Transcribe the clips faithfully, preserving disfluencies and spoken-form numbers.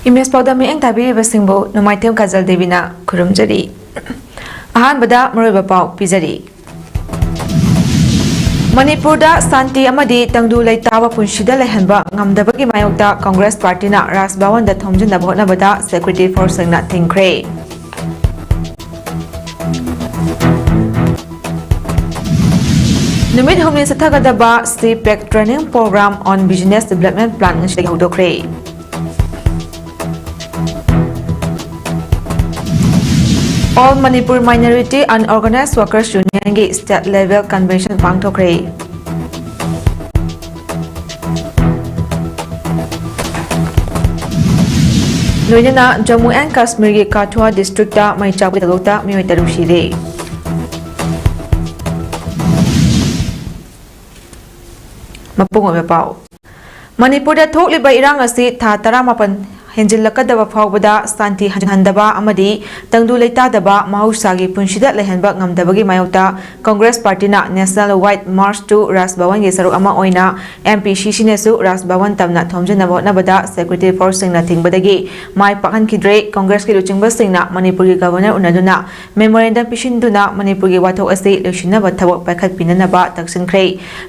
Image ꯄꯥꯎꯗꯝ ꯃꯤꯠꯌꯦꯡ ꯇꯥꯕꯤꯔꯤꯕꯁꯤꯡꯕꯨ ꯅꯣꯡꯃꯥꯏꯊꯦꯝ ꯀꯥꯖꯜ ꯗꯦꯕꯤꯅ ꯈꯨꯔꯨꯝꯖꯔꯤ꯫ ꯑꯍꯥꯟꯕꯗ ꯃꯔꯨꯑꯣꯏꯕ ꯄꯥꯎ ꯄꯤꯖꯔꯤ꯫ ꯃꯅꯤꯄꯨꯔꯗ ꯁꯥꯟꯇꯤ ꯑꯃꯗꯤ ꯇꯪꯗꯨ ꯂꯩꯇꯥꯕ ꯄꯨꯟꯁꯤꯗ ꯂꯩꯍꯟꯕ ꯉꯝꯗꯕꯒꯤ ꯃꯥꯌꯣꯛꯇ ꯀꯪꯒ꯭ꯔꯦꯁ ꯄꯥꯔꯇꯤꯅ ꯔꯥꯖ ꯚꯋꯟꯗ ꯊꯣꯝꯖꯤꯟꯅꯕ ꯍꯣꯠꯅꯕꯗ ꯁꯦꯀ꯭ꯌꯨꯔꯤꯇꯤ ꯐꯣꯔꯁꯁꯤꯡꯅ ꯊꯤꯡꯈ꯭ꯔꯦ꯫ ꯅꯨꯃꯤꯠ ꯍꯨꯝꯅꯤ ꯆꯠꯊꯒꯗꯕ ꯁꯤ ꯄꯦꯛ Training Program on Business Development Plan ꯉꯁꯤꯗꯒꯤ ꯍꯧꯗꯣꯛꯈ꯭ꯔꯦ꯫ All Manipur Minority Unorganized Workers Union ꯒꯤ State Level Convention ꯄꯥꯡꯊꯣꯛꯈ꯭ꯔꯦ꯫ ꯂꯣꯏꯅꯅ ꯖꯝꯃꯨ ꯑꯦꯟ ꯀꯥꯁꯃꯤꯔꯒꯤ ꯀꯥꯊꯨꯋꯥ ꯗꯤꯁꯇ꯭ꯔꯤꯛꯇ ꯃꯩ ꯆꯥꯛꯄꯒꯤ ꯊꯧꯗꯣꯛꯇ ꯃꯤꯑꯣꯏ ꯇꯔꯨꯛ ꯁꯤꯔꯦ꯫ ꯃꯄꯨꯡ ꯑꯣꯏꯕ ꯄꯥꯎ꯫ ꯃꯅꯤꯄꯨꯔꯗ ꯊꯣꯛꯂꯤꯕ ꯏꯔꯥꯡ ꯑꯁꯤ ꯊꯥ ꯇꯔꯥꯃꯥꯄꯟ ꯍꯦꯟꯖꯤꯜꯂꯛꯀꯗꯕ ꯐꯥꯎꯕꯗ ꯁꯥꯟꯇꯤ ꯍꯟꯍꯟꯗꯕ ꯑꯃꯗꯤ ꯇꯪꯗꯨ ꯂꯩꯇꯥꯗꯕ ꯃꯍꯧꯁꯥꯒꯤ ꯄꯨꯟꯁꯤꯗ ꯂꯩꯍꯟꯕ ꯉꯝꯗꯕꯒꯤ ꯃꯥꯌꯣꯛꯇ Congress ꯄꯥꯔꯇꯤꯅ National White March to ꯔꯥꯖ ꯚꯋꯟꯒꯤ ꯁꯔꯨꯛ ꯑꯃ ꯑꯣꯏꯅ M P C C ꯅꯁꯨ ꯔꯥꯖ ꯚꯋꯟ ꯇꯝꯅ ꯊꯣꯝꯖꯤꯟꯅꯕ ꯍꯣꯠꯅꯕꯗ ꯁꯦꯀ꯭ꯌꯨꯔꯤꯇꯤ ꯐꯣꯔꯁꯁꯤꯡꯅ ꯊꯤꯡꯕꯗꯒꯤ ꯃꯥꯏ ꯄꯥꯛꯍꯟꯈꯤꯗ꯭ꯔꯦ꯫ ꯀꯪꯒ꯭ꯔꯦꯁꯀꯤ ꯂꯨꯆꯤꯡꯕꯁꯤꯡꯅ ꯃꯅꯤꯄꯨꯔꯒꯤ ꯒꯚꯔꯅꯔ ꯎꯅꯗꯨꯅ memorandum ꯄꯤꯁꯤꯟꯗꯨꯅ ꯃꯅꯤꯄꯨꯔꯒꯤ ꯋꯥꯊꯣꯛ ꯑꯁꯤ ꯂꯣꯏꯁꯤꯟꯅꯕ ꯊꯕꯛ ꯄꯥꯏꯈꯠꯄꯤꯅꯅꯕ ꯇꯛꯁꯤꯟꯈ꯭ꯔꯦ꯫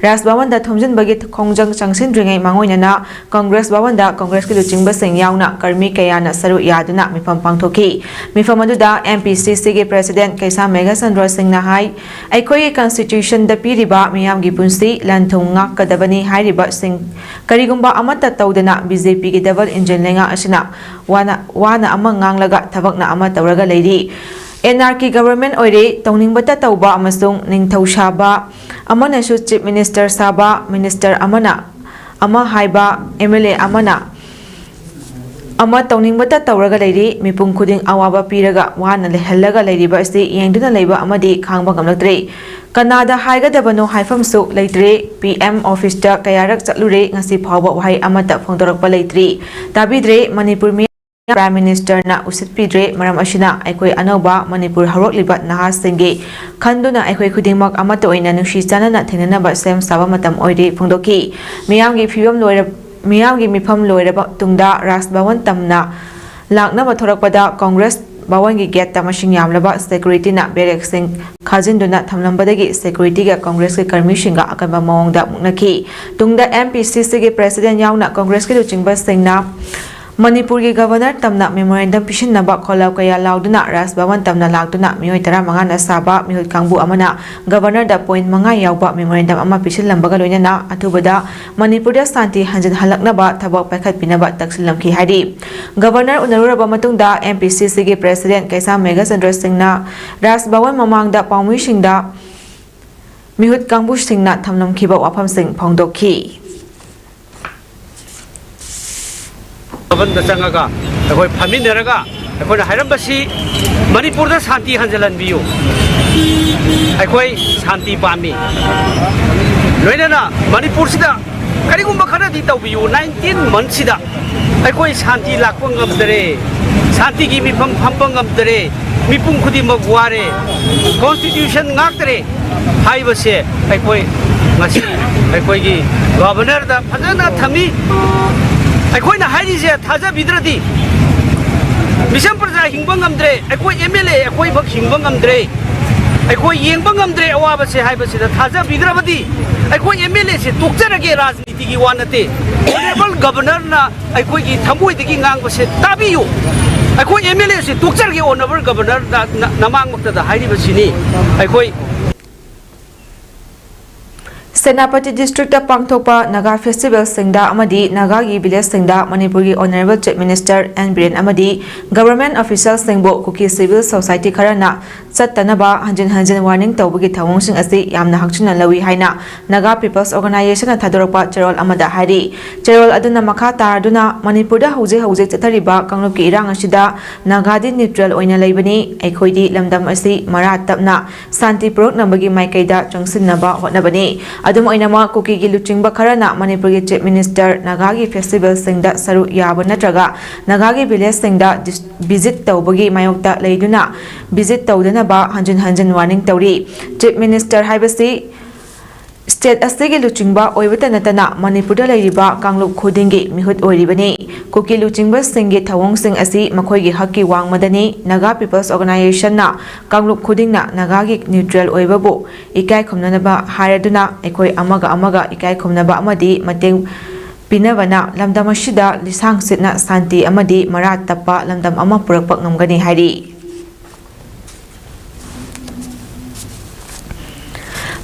ꯔꯥꯖ ꯚꯋꯟꯗ ꯊꯣꯝꯖꯤꯟꯕꯒꯤ ꯈꯣꯡꯖꯪ ꯆꯪꯁꯤꯟꯗ꯭ꯔꯤꯉꯩ ꯃꯥꯡꯑꯣꯏꯅꯅ ꯀꯪꯒ꯭ꯔꯦꯁ ꯚꯋꯟꯗ ꯀꯪꯒ꯭ꯔꯦꯁꯀꯤ ꯂꯨꯆꯤꯡꯕꯁꯤꯡ ꯌꯥꯎꯅ ꯀꯔꯃꯤ ꯀꯌꯥꯅ ꯁꯔꯨꯛ ꯌꯥꯗꯨꯅ ꯃꯤꯐꯝ ꯄꯥꯡꯊꯣꯛꯈꯤ꯫ ꯃꯤꯐꯝ ꯑꯗꯨꯗ M P C C ꯒꯤ president ꯀꯩꯁꯥꯝ ꯃꯦꯘꯆꯟꯗ꯭ꯔ ꯁꯤꯡꯅ ꯍꯥꯏ, ꯑꯩꯈꯣꯏꯒꯤ constitution ꯗ ꯄꯤꯔꯤꯕ ꯃꯤꯌꯥꯝꯒꯤ ꯄꯨꯟꯁꯤ, ꯂꯟ ꯊꯨꯝ ꯉꯥꯛꯀꯗꯕꯅꯤ ꯍꯥꯏꯔꯤꯕꯁꯤꯡ ꯀꯔꯤꯒꯨꯝꯕ ꯑꯃꯠꯇ ꯇꯧꯗꯅ B J P ꯒꯤ double engine ꯂꯩꯉꯥꯛ ꯑꯁꯤꯅ ꯋꯥꯅ, ꯋꯥꯅ ꯑꯃ ꯉꯥꯡꯂꯒ ꯊꯕꯛꯅ ꯑꯃ ꯇꯧꯔꯒ ꯂꯩꯔꯤ꯫ Anarchy government ꯑꯣꯏꯔꯦ, ꯇꯧꯅꯤꯡꯕꯇ ꯇꯧꯕ ꯑꯃꯁꯨꯡ ꯅꯤꯡꯊꯧ ꯁꯥꯕ, ꯑꯃꯅꯁꯨ chief minister ꯁꯥꯕ, minister ꯑꯃꯅ ꯑꯃ ꯍꯥꯏꯕ, M L A ꯑꯃꯅ ꯑꯃ ꯇꯧꯅꯤꯡꯕꯇ ꯇꯧꯔꯒ ꯂꯩꯔꯤ꯫ ꯃꯤꯄꯨꯝ ꯈꯨꯗꯤꯡ ꯑꯋꯥꯕ ꯄꯤꯔꯒ ꯋꯥꯅ ꯂꯩꯍꯜꯂꯒ ꯂꯩꯔꯤꯕ ꯑꯁꯤ ꯌꯦꯡꯗꯨꯅ ꯂꯩꯕ ꯑꯃꯗꯤ ꯈꯥꯡꯕ ꯉꯝꯂꯛꯇ꯭ꯔꯦ꯫ ꯀꯅꯥꯗ ꯍꯥꯏꯒꯗꯕꯅꯣ ꯍꯥꯏꯐꯝꯁꯨ ꯂꯩꯇ꯭ꯔꯦ꯫ P M office ꯇ ꯀꯌꯥꯔꯛ ꯆꯠꯂꯨꯔꯦ, ꯉꯁꯤ ꯐꯥꯎꯕ ꯋꯥꯍꯩ ꯑꯃꯠꯇ ꯐꯣꯡꯗꯣꯔꯛꯄ ꯂꯩꯇ꯭ꯔꯤ꯫ ꯇꯥꯕꯤꯗ꯭ꯔꯦ꯫ ꯃꯅꯤꯄꯨꯔ ꯃꯤꯌꯥꯝ Prime Minister ꯅ ꯎꯁꯤꯠꯄꯤꯗ꯭ꯔꯦ꯫ ꯃꯔꯝ ꯑꯁꯤꯅ ꯑꯩꯈꯣꯏ ꯑꯅꯧꯕ ꯃꯅꯤꯄꯨꯔ ꯍꯧꯔꯛꯂꯤꯕ ꯅꯍꯥꯁꯤꯡꯒꯤ ꯈꯟꯗꯨꯅ ꯑꯩꯈꯣꯏ ꯈꯨꯗꯤꯡꯃꯛ ꯑꯃꯠꯇ ꯑꯣꯏꯅ ꯅꯨꯡꯁꯤ ꯆꯥꯟꯅꯅ ꯊꯦꯡꯅꯅꯕ ꯁꯦꯝ ꯁꯥꯕ ꯃꯇꯝ ꯑꯣꯏꯔꯦ ꯐꯣꯡꯗꯣꯛꯈꯤ꯫ ꯃꯤꯌꯥꯝꯒꯤ ꯐꯤꯕꯝ ꯂꯣꯏꯔ-, ꯃꯤꯌꯥꯝꯒꯤ ꯃꯤꯐꯝ ꯂꯣꯏꯔꯕ ꯇꯨꯡꯗ ꯔꯥꯖ ꯚꯋꯟ ꯇꯝꯅ ꯂꯥꯛꯅꯕ ꯊꯣꯔꯛꯄꯗ ꯀꯣꯡꯒ꯭ꯔꯦꯁ ꯚꯋꯟꯒꯤ ꯒꯦꯠꯇ ꯃꯁꯤꯡ ꯌꯥꯝꯂꯕ ꯁꯦꯀ꯭ꯌꯨꯔꯤꯇꯤꯅ ꯕꯦꯔꯦꯛꯁꯤꯡ ꯈꯥꯖꯤꯟꯗꯨꯅ ꯊꯝꯂꯝꯕꯗꯒꯤ ꯁꯦꯀ꯭ꯌꯨꯔꯤꯇꯤꯒ ꯀꯣꯡꯒ꯭ꯔꯦꯁꯀꯤ ꯀꯔꯃꯤꯁꯤꯡꯒ ꯑꯀꯟꯕ ꯃꯑꯣꯡꯗ ꯃꯨꯛꯅꯈꯤ꯫ ꯇꯨꯡꯗ ꯑꯦꯝ ꯄꯤ ꯁꯤ ꯁꯤꯒꯤ ꯄ꯭ꯔꯦꯁꯤꯗꯦꯟ ꯌꯥꯎꯅ ꯀꯣꯡꯒ꯭ꯔꯦꯁꯀꯤ ꯂꯨꯆꯤꯡꯕꯁꯤꯡꯅ ꯃꯅꯤꯄꯨꯔꯒꯤ ꯒꯕꯔꯅꯔ ꯇꯝꯅ ꯃꯦꯃꯣꯔꯦꯟꯗꯝ ꯄꯤꯁꯤꯟꯅꯕ ꯈꯣꯜꯂꯥꯎ ꯀꯌꯥ ꯂꯥꯎꯗꯨꯅ ꯔꯥꯖ ꯚꯋꯟ ꯇꯝꯅ ꯂꯥꯛꯇꯨꯅ ꯃꯤꯑꯣꯏ ꯇꯔꯥꯃꯉꯥꯅ ꯁꯥꯕ ꯃꯤꯍꯨꯠ ꯀꯥꯡꯕꯨ ꯑꯃꯅ ꯒꯕꯔꯅꯔꯗ ꯄꯣꯏꯟꯠ ꯃꯉꯥ ꯌꯥꯎꯕ ꯃꯦꯃꯣꯔꯦꯟꯗꯝ ꯑꯃ ꯄꯤꯁꯤꯜꯂꯝꯕꯒ ꯂꯣꯏꯅꯅ ꯑꯊꯨꯕꯗ ꯃꯅꯤꯄꯨꯔꯗ ꯁꯥꯟꯇꯤ ꯍꯟꯖꯤꯟꯍꯜꯂꯛꯅꯕ ꯊꯕꯛ ꯄꯥꯏꯈꯠꯄꯤꯅꯕ ꯇꯛꯁꯤꯜꯂꯝꯈꯤ ꯍꯥꯏꯔꯤ꯫ ꯒꯕꯔꯅꯔ ꯎꯅꯔꯨꯔꯕ ꯃꯇꯨꯡꯗ ꯑꯦꯝ ꯄꯤ ꯁꯤ ꯁꯤꯒꯤ ꯄ꯭ꯔꯦꯁꯤꯗꯦꯟꯠ ꯀꯩꯁꯥꯝ ꯃꯦꯘꯆꯟꯗ꯭ꯔ ꯁꯤꯡꯅ ꯔꯥꯖ ꯚꯋꯟ ꯃꯃꯥꯡꯗ ꯄꯥꯎꯃꯤꯁꯤꯡꯗ ꯃꯤꯍꯨꯠ ꯀꯥꯡꯕꯨꯁꯤꯡꯅ ꯊꯝꯂꯝꯈꯤꯕ ꯋꯥꯐꯝꯁꯤꯡ ꯐꯣꯡꯗꯣꯛꯈꯤ꯫ ꯚꯕꯟꯗ ꯆꯪꯉꯒ ꯑꯩꯈꯣꯏ ꯐꯝꯃꯤꯟꯅꯔꯒ ꯑꯩꯈꯣꯏꯅ ꯍꯥꯏꯔꯝꯕꯁꯤ, ꯃꯅꯤꯄꯨꯔꯗ ꯁꯥꯟꯇꯤ ꯍꯟꯖꯤꯜꯍꯟꯕꯤꯌꯨ, ꯑꯩꯈꯣꯏ ꯁꯥꯟꯇꯤ ꯄꯥꯝꯃꯤ, ꯂꯣꯏꯅꯅ ꯃꯅꯤꯄꯨꯔꯁꯤꯗ ꯀꯔꯤꯒꯨꯝꯕ ꯈꯔꯗꯤ ꯇꯧꯕꯤꯌꯨ꯫ ꯅꯥꯏꯟꯇꯤꯟ ꯃꯟꯁꯤꯗ ꯑꯩꯈꯣꯏ ꯁꯥꯟꯇꯤ ꯂꯥꯛꯄ ꯉꯝꯗꯔꯦ, ꯁꯥꯟꯇꯤꯒꯤ ꯃꯤꯐꯝ ꯐꯝꯕ ꯉꯝꯗꯔꯦ, ꯃꯤꯄꯨꯝ ꯈꯨꯗꯤꯡꯃꯛ ꯋꯥꯔꯦ, ꯀꯣꯟꯁꯇꯤꯇ꯭ꯌꯨꯁꯟ ꯉꯥꯛꯇꯔꯦ ꯍꯥꯏꯕꯁꯦ ꯑꯩꯈꯣꯏ ꯉꯁꯤ ꯑꯩꯈꯣꯏꯒꯤ ꯒꯕꯔꯅꯔꯗ ꯐꯖꯅ ꯊꯝꯃꯤ꯫ ꯑꯩꯈꯣꯏꯅ ꯍꯥꯏꯔꯤꯁꯦ ꯊꯥꯖꯕꯤꯗ꯭ꯔꯗꯤ ꯃꯤꯁꯝ ꯄ꯭ꯔꯖꯥ ꯍꯤꯡꯕ ꯉꯝꯗ꯭ꯔꯦ, ꯑꯩꯈꯣꯏ ꯑꯦꯝ ꯑꯦꯜ ꯑꯦ ꯑꯩꯈꯣꯏꯈꯛ ꯍꯤꯡꯕ ꯉꯝꯗ꯭ꯔꯦ, ꯑꯩꯈꯣꯏ ꯌꯦꯡꯕ ꯉꯝꯗ꯭ꯔꯦ ꯑꯋꯥꯕꯁꯦ ꯍꯥꯏꯕꯁꯤꯗ ꯊꯥꯖꯕꯤꯗ꯭ꯔꯕꯗꯤ ꯑꯩꯈꯣꯏ ꯑꯦꯝ ꯑꯦꯜ ꯑꯦꯁꯦ ꯇꯣꯛꯆꯔꯒꯦ, ꯔꯥꯖꯅꯤꯇꯤꯒꯤ ꯋꯥ ꯅꯠꯇꯦ꯫ ꯑꯣꯅꯔꯦꯕꯜ ꯒꯕꯔꯅꯔꯅ ꯑꯩꯈꯣꯏꯒꯤ ꯊꯃꯣꯏꯗꯒꯤ ꯉꯥꯡꯕꯁꯦ ꯇꯥꯕꯤꯌꯨ꯫ ꯑꯩꯈꯣꯏ ꯑꯦꯝ ꯑꯦꯜ ꯑꯦꯁꯦ ꯇꯣꯛꯆꯔꯒꯦ, ꯑꯣꯅꯔꯦꯕꯜ ꯒꯕꯔꯅꯔꯅ ꯅ- ꯅꯃꯥꯡꯃꯛꯇꯗ ꯍꯥꯏꯔꯤꯕꯁꯤꯅꯤ꯫ ꯑꯩꯈꯣꯏ ꯁꯦꯅꯥꯄꯇꯤ ꯗꯤꯁꯇ꯭ꯔꯤꯛꯇ ꯄꯥꯡꯊꯣꯛꯄ ꯅꯥꯒꯥ ꯐꯦꯁꯇꯤꯚꯦꯜꯁꯤꯡꯗ ꯑꯃꯗꯤ ꯅꯥꯒꯥꯒꯤ ꯚꯤꯂꯦꯖꯁꯤꯡꯗ ꯃꯅꯤꯄꯨꯔꯒꯤ honourable chief minister N Biren ꯑꯃꯗꯤ ꯒꯚꯔꯟꯃꯦꯟꯠ ꯑꯣꯐꯤꯁꯤꯌꯦꯜꯁꯤꯡꯕꯨ ꯀꯨꯀꯤ ꯁꯤꯚꯤꯜ ꯁꯣꯁꯥꯏꯇꯤ ꯈꯔꯅ ꯆꯠꯇꯅꯕ ꯍꯟꯖꯤꯟ ꯍꯟꯖꯤꯟ ꯋꯥꯔꯅꯤꯡ ꯇꯧꯕꯒꯤ ꯊꯧꯑꯣꯡꯁꯤꯡ ꯑꯁꯤ ꯌꯥꯝꯅ ꯍꯛꯆꯤꯟꯅ ꯂꯧꯏ ꯍꯥꯏꯅ ꯅꯥꯒꯥ ꯄꯤꯄꯜꯁ ꯑꯣꯔꯒꯅꯥꯏꯖꯦꯁꯟꯅ ꯊꯥꯗꯣꯔꯛꯄ ꯆꯦꯔꯣꯜ ꯑꯃꯗ ꯍꯥꯏꯔꯤ꯫ ꯆꯦꯔꯣꯜ ꯑꯗꯨꯅ ꯃꯈꯥ ꯇꯥꯔꯗꯨꯅ, ꯃꯅꯤꯄꯨꯔꯗ ꯍꯧꯖꯤꯛ ꯍꯧꯖꯤꯛ ꯆꯠꯊꯔꯤꯕ ꯀꯥꯡꯂꯨꯞꯀꯤ ꯏꯔꯥꯡ ꯑꯁꯤꯗ ꯅꯥꯒꯥꯗꯤ ꯅ꯭ꯌꯨꯇ꯭ꯔꯦꯜ ꯑꯣꯏꯅ ꯂꯩꯕꯅꯤ꯫ ꯑꯩꯈꯣꯏꯗꯤ ꯂꯝꯗꯝ ꯑꯁꯤ ꯃꯔꯥ ꯇꯞꯅ ꯁꯥꯟꯇꯤ ꯄꯨꯔꯛꯅꯕꯒꯤ ꯃꯥꯏꯀꯩꯗ ꯆꯪꯁꯤꯟꯅꯕ ꯍꯣꯠꯅꯕꯅꯤ꯫ ꯑꯗꯨꯝ ꯑꯣꯏꯅꯃꯛ, ꯀꯨꯀꯤꯒꯤ ꯂꯨꯆꯤꯡꯕ ꯈꯔꯅ ꯃꯅꯤꯄꯨꯔꯒꯤ ꯆꯤꯐ ꯃꯤꯅꯤꯁꯇꯔ ꯅꯥꯒꯥꯒꯤ ꯐꯦꯁꯇꯤꯚꯦꯜꯁꯤꯡꯗ ꯁꯔꯨꯛ ꯌꯥꯕ ꯅꯠꯇ꯭ꯔꯒ ꯅꯥꯒꯥꯒꯤ ꯚꯤꯂꯦꯖꯁꯤꯡꯗ ꯗꯤꯁ-, ꯚꯤꯖꯤꯠ ꯇꯧꯕꯒꯤ ꯃꯥꯌꯣꯛꯇ ꯂꯩꯗꯨꯅ ꯚꯤꯖꯤꯠ ꯇꯧꯗꯅꯕ ꯍꯟꯖꯤꯟ ꯍꯟꯖꯤꯟ ꯋꯥꯔꯅꯤꯡ ꯇꯧꯔꯤ꯫ ꯆꯤꯐ ꯃꯤꯅꯤꯁꯇꯔ ꯍꯥꯏꯕꯁꯤ State ꯑꯁꯤꯒꯤ ꯂꯨꯆꯤꯡꯕ ꯑꯣꯏꯕꯇ ꯅꯠꯇꯅ ꯃꯅꯤꯄꯨꯔꯗ ꯂꯩꯔꯤꯕ ꯀꯥꯡꯂꯨꯞ ꯈꯨꯗꯤꯡꯒꯤ ꯃꯤꯍꯨꯠ ꯑꯣꯏꯔꯤꯕꯅꯤ꯫ ꯀꯨꯀꯤ ꯂꯨꯆꯤꯡꯕꯁꯤꯡꯒꯤ ꯊꯧꯑꯣꯡꯁꯤꯡ ꯑꯁꯤ ꯃꯈꯣꯏꯒꯤ ꯍꯛꯀꯤ ꯋꯥꯡꯃꯗꯅꯤ꯫ Naga People's Organizationꯅ ꯀꯥꯡꯂꯨꯞ ꯈꯨꯗꯤꯡꯅ ꯅꯥꯒꯥꯒꯤ neutral ꯑꯣꯏꯕꯕꯨ ꯏꯀꯥꯏ ꯈꯨꯝꯅꯅꯕ ꯍꯥꯏꯔꯗꯨꯅ ꯑꯩꯈꯣꯏ ꯑꯃꯒ ꯑꯃꯒ ꯏꯀꯥꯏ ꯈꯨꯝꯅꯕ ꯑꯃꯗꯤ ꯃꯇꯦꯡ ꯄꯤꯅꯕꯅ ꯂꯝꯗꯝ ꯑꯁꯤꯗ ꯂꯤꯁꯥꯡ ꯁꯤꯠꯅ ꯁꯥꯟꯇꯤ ꯑꯃꯗꯤ ꯃꯔꯥ ꯇꯞꯄ ꯂꯝꯗꯝ ꯑꯃ ꯄꯨꯔꯛꯄ ꯉꯝꯒꯅꯤ ꯍꯥꯏꯔꯤ꯫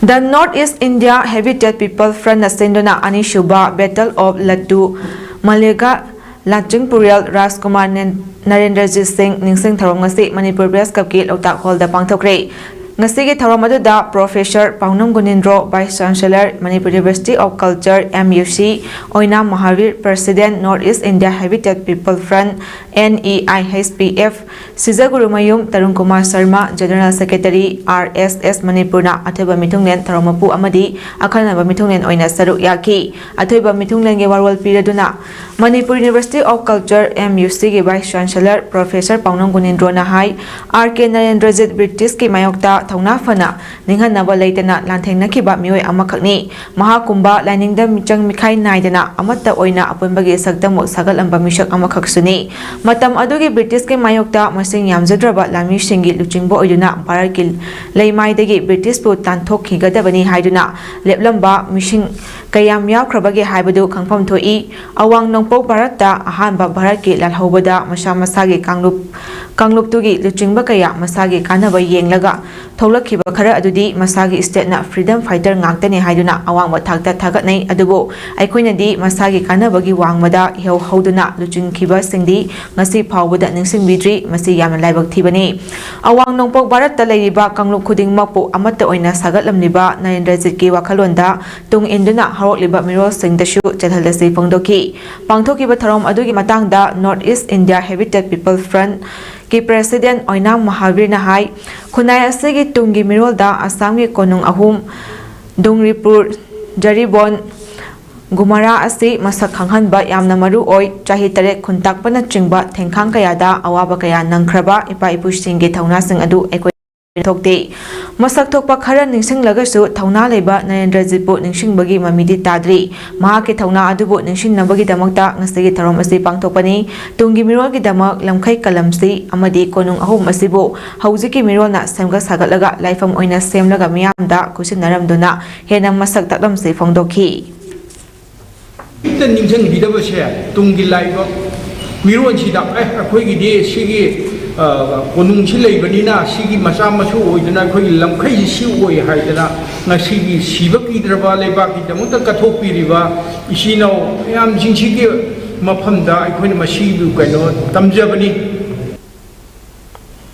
The North East India Habitat People Frontꯅ ꯁꯤꯟꯗꯨꯅ ꯑꯅꯤꯁꯨꯕ Battle of Laddu Malega ꯂꯥꯟꯆꯤꯡ ꯄꯨꯔꯦꯜ ꯔꯥꯖꯀꯨꯃꯥꯔ ꯅꯦꯟ-, ꯅꯔꯦꯟꯗ꯭ꯔꯖꯤꯠ ꯁꯤꯡ ꯅꯤꯡꯁꯤꯡ ꯊꯧꯔꯝ ꯉꯁꯤ ꯃꯅꯤꯄꯨꯔ Press Clubꯀꯤ ꯂꯣꯛꯇꯥꯛ Hallꯗ ꯄꯥꯡꯊꯣꯛꯈ꯭ꯔꯦ꯫ ꯉꯁꯤꯒꯤ ꯊꯧꯔꯝ ꯑꯗꯨꯗ Professor ꯄꯥꯎꯅꯝ ꯒꯨꯅꯤꯟꯗ꯭ꯔꯣ, Vice Chancellor, Manipur University of Culture, M U C, Oinam Mahavir, President, North East India Habitat People Front, N E I H P F, ꯁꯤꯖꯒꯨꯔꯨꯃꯌꯨꯝ Tarun Kumar Sharma, General Secretary, R S S ꯃꯅꯤꯄꯨꯔꯅ ꯑꯊꯣꯏꯕ ꯃꯤꯊꯨꯡꯂꯦꯟ ꯊꯧꯔꯝ ꯃꯄꯨ ꯑꯃꯗꯤ ꯑꯈꯟꯅꯕ ꯃꯤꯊꯨꯡꯂꯦꯟ ꯑꯣꯏꯅ ꯁꯔꯨꯛ ꯌꯥꯈꯤ꯫ ꯑꯊꯣꯏꯕ ꯃꯤꯊꯨꯡꯂꯦꯟꯒꯤ ꯋꯥꯔꯣꯜ ꯄꯤꯔꯗꯨꯅ Manipur University of Culture, M U Cꯒꯤ Vice Chancellor Professor ꯄꯥꯎꯅꯝ ꯒꯨꯅꯤꯟꯗ꯭ꯔꯣꯅ high, R K ꯅꯔꯦꯟꯗ꯭ꯔꯖꯤꯠ ꯕ꯭ꯔꯤꯇꯤꯁꯀꯤ ꯃꯥꯌꯣꯛꯇ ꯊꯧꯅꯥ ꯐꯅ ꯅꯤꯡꯍꯟꯅꯕ ꯂꯩꯇꯅ ꯂꯥꯟꯊꯦꯡꯅꯈꯤꯕ ꯃꯤꯑꯣꯏ ꯑꯃꯈꯛꯅꯤ꯫ ꯃꯍꯥꯛꯀꯨꯝꯕ ꯂꯥꯏꯅꯤꯡꯗ ꯃꯤꯆꯪ ꯃꯤꯈꯥꯏ ꯅꯥꯏꯗꯅ ꯑꯃꯠꯇ ꯑꯣꯏꯅ ꯑꯄꯨꯟꯕꯒꯤ ꯁꯛꯇꯝꯕꯨ ꯁꯥꯒꯠꯂꯝꯕ ꯃꯤꯁꯛ ꯑꯃꯈꯛꯁꯨꯅꯤ꯫ ꯃꯇꯝ ꯑꯗꯨꯒꯤ ꯕ꯭ꯔꯤꯇꯤꯁꯀꯤ ꯃꯥꯌꯣꯛꯇ ꯃꯁꯤꯡ ꯌꯥꯝꯖꯗ꯭ꯔꯕ ꯂꯥꯟꯃꯤꯁꯤꯡꯒꯤ ꯂꯨꯆꯤꯡꯕ ꯑꯣꯏꯗꯨꯅ ꯚꯥꯔꯠꯀꯤ ꯂꯩꯃꯥꯏꯗꯒꯤ ꯕ꯭ꯔꯤꯇꯤꯁꯄꯨ ꯇꯥꯟꯊꯣꯛꯈꯤꯒꯗꯕꯅꯤ ꯍꯥꯏꯗꯨꯅ ꯂꯦꯞꯂꯝꯕ ꯃꯤꯁꯤꯡ ꯀꯌꯥꯝ ꯌꯥꯎꯈ꯭ꯔꯕꯒꯦ ꯍꯥꯏꯕꯗꯨ ꯈꯪꯐꯝ ꯊꯣꯛꯏ꯫ ꯑꯋꯥꯡ ꯅꯣꯡꯄꯣꯛ ꯚꯥꯔꯠꯇ ꯑꯍꯥꯟꯕ ꯚꯥꯔꯠꯀꯤ ꯂꯥꯜꯍꯧꯕꯗ ꯃꯁꯥ ꯃꯁꯥꯒꯤ ꯀꯥꯡꯂꯨꯞ, ꯀꯥꯡꯂꯨꯞꯇꯨꯒꯤ ꯂꯨꯆꯤꯡꯕ ꯀꯌꯥ ꯃꯁꯥꯒꯤ ꯀꯥꯟꯅꯕ ꯌꯦꯡꯂꯒ ꯊꯣꯛꯂꯛꯈꯤꯕ ꯈꯔ ꯑꯗꯨꯗꯤ ꯃꯁꯥꯒꯤ stateꯅ freedom fighter ꯉꯥꯛꯇꯅꯤ ꯍꯥꯏꯗꯨꯅ ꯑꯋꯥꯡꯕ ꯊꯥꯛꯇ ꯊꯥꯒꯠꯅꯩ꯫ ꯑꯗꯨꯕꯨ ꯑꯩꯈꯣꯏꯅꯗꯤ ꯃꯁꯥꯒꯤ ꯀꯥꯟꯅꯕꯒꯤ ꯋꯥꯡꯃꯗ ꯏꯍꯧ ꯍꯧꯗꯨꯅ ꯂꯨꯆꯤꯡꯈꯤꯕꯁꯤꯡꯗꯤ ꯉꯁꯤ ꯐꯥꯎꯕꯗ ꯅꯤꯡꯁꯤꯡꯕꯤꯗ꯭ꯔꯤ꯫ ꯃꯁꯤ ꯌꯥꯝꯅ ꯂꯥꯏꯕꯛ ꯊꯤꯕꯅꯤ꯫ ꯑꯋꯥꯡ ꯅꯣꯡꯄꯣꯛ ꯚꯥꯔꯠꯇ ꯂꯩꯔꯤꯕ ꯀꯥꯡꯂꯨꯞ ꯈꯨꯗꯤꯡꯃꯛꯄꯨ ꯑꯃꯠꯇ ꯑꯣꯏꯅ ꯁꯥꯒꯠꯂꯝꯂꯤꯕ ꯅꯔꯦꯟꯗ꯭ꯔꯖꯤꯠꯀꯤ ꯋꯥꯈꯜꯂꯣꯟꯗ ꯇꯨꯡ ꯏꯟꯗꯨꯅ ꯍꯧꯔꯛꯂꯤꯕ ꯃꯤꯔꯣꯜꯁꯤꯡꯗꯁꯨ ꯆꯦꯜꯍꯜꯂꯁꯤ ꯐꯣꯡꯗꯣꯛꯈꯤ꯫ ꯄꯥꯡꯊꯣꯛꯈꯤꯕ ꯊꯧꯔꯝ ꯑꯗꯨꯒꯤ ꯃꯇꯥꯡꯗ North East India Habitat People Front ꯀꯤ President ꯑꯣꯏꯅꯥꯝ ꯃꯍꯥꯕꯤꯔꯅ ꯍꯥꯏ, ꯈꯨꯟꯅꯥꯏ ꯑꯁꯤꯒꯤ ꯇꯨꯡꯒꯤ ꯃꯤꯔꯣꯜꯗ ꯑꯁꯥꯝꯒꯤ ꯀꯣꯅꯨꯡ ꯑꯍꯨꯝ, ꯗꯨꯡꯔꯤꯄꯨꯔ, ꯖꯔꯤꯕꯣꯟ, ꯒꯨꯃꯔꯥ ꯑꯁꯤ ꯃꯁꯛ ꯈꯪꯍꯟꯕ ꯌꯥꯝꯅ ꯃꯔꯨ ꯑꯣꯏ꯫ ꯆꯍꯤ ꯇꯔꯦꯠ ꯈꯨꯟꯇꯥꯛꯄꯅꯆꯤꯡꯕ ꯊꯦꯡꯈꯥꯡ ꯀꯌꯥꯗ ꯑꯋꯥꯕ ꯀꯌꯥ ꯅꯪꯈ꯭ꯔꯕ ꯏꯄꯥ ꯏꯄꯨꯁꯤꯡꯒꯤ ꯊꯧꯅꯥꯁꯤꯡ ꯑꯗꯨ ꯑꯩꯈꯣꯏ ꯊꯣꯛꯇꯦ꯫ ꯃꯁꯛ ꯊꯣꯛꯄ ꯈꯔ ꯅꯤꯡꯁꯤꯡꯂꯒꯁꯨ ꯊꯧꯅꯥ ꯂꯩꯕ ꯅꯔꯦꯟꯗ꯭ꯔꯖꯤꯠꯄꯨ ꯅꯤꯡꯁꯤꯡꯕꯒꯤ ꯃꯃꯤꯗꯤ ꯇꯥꯗ꯭ꯔꯤ꯫ ꯃꯍꯥꯛꯀꯤ ꯊꯧꯅꯥ ꯑꯗꯨꯕꯨ ꯅꯤꯡꯁꯤꯡꯅꯕꯒꯤꯗꯃꯛꯇ ꯉꯁꯤꯒꯤ ꯊꯧꯔꯝ ꯑꯁꯤ ꯄꯥꯡꯊꯣꯛꯄꯅꯤ꯫ ꯇꯨꯡꯒꯤ ꯃꯤꯔꯣꯜꯒꯤꯗꯃꯛ ꯂꯝꯈꯩ ꯀꯂꯝꯁꯤ ꯑꯃꯗꯤ ꯀꯣꯅꯨꯡ ꯑꯍꯨꯝ ꯑꯁꯤꯕꯨ ꯍꯧꯖꯤꯛꯀꯤ ꯃꯤꯔꯣꯜꯅ ꯁꯦꯝꯒꯠ ꯁꯥꯒꯠꯂꯒ ꯂꯥꯏꯐꯝ ꯑꯣꯏꯅ ꯁꯦꯝꯂꯒ ꯃꯤꯌꯥꯝꯗ ꯈꯨꯠꯁꯤꯟꯅꯔꯝꯗꯨꯅ ꯍꯦꯟꯅ ꯃꯁꯛ ꯇꯥꯛꯂꯝꯁꯤ ꯐꯣꯡꯗꯣꯛꯈꯤ꯫ ꯍꯦꯛꯇ ꯅꯤꯡꯁꯤꯡꯕꯤꯗꯕꯁꯦ ꯇꯨꯡꯒꯤ ꯂꯥꯛꯏꯕ ꯃꯤꯔꯣꯟꯁꯤꯗ, "ꯑꯦ, ꯑꯩꯈꯣꯏꯒꯤꯗꯤ ꯁꯤꯒꯤ, ꯑ, ꯀꯣꯅꯨꯡꯁꯤ ꯂꯩꯕꯅꯤꯅ ꯁꯤꯒꯤ ꯃꯆꯥ ꯃꯁꯨ ꯑꯣꯏꯗꯅ ꯑꯩꯈꯣꯏꯒꯤ ꯂꯝꯈꯩꯁꯤ ꯁꯤ ꯑꯣꯏ" ꯍꯥꯏꯗꯅ ꯉꯁꯤꯒꯤ ꯁꯤꯕ ꯀꯤꯗ꯭ꯔꯕ ꯂꯩꯕꯥꯛꯀꯤꯗꯃꯛꯇ ꯀꯠꯊꯣꯛꯄꯤꯔꯤꯕ ꯏꯆꯤꯟ ꯏꯅꯥꯎ ꯃꯌꯥꯝꯁꯤꯡꯁꯤꯒꯤ ꯃꯐꯝꯗ ꯑꯩꯈꯣꯏꯅ ꯃꯁꯤꯕꯨ ꯀꯩꯅꯣ ꯇꯝꯖꯕꯅꯤ꯫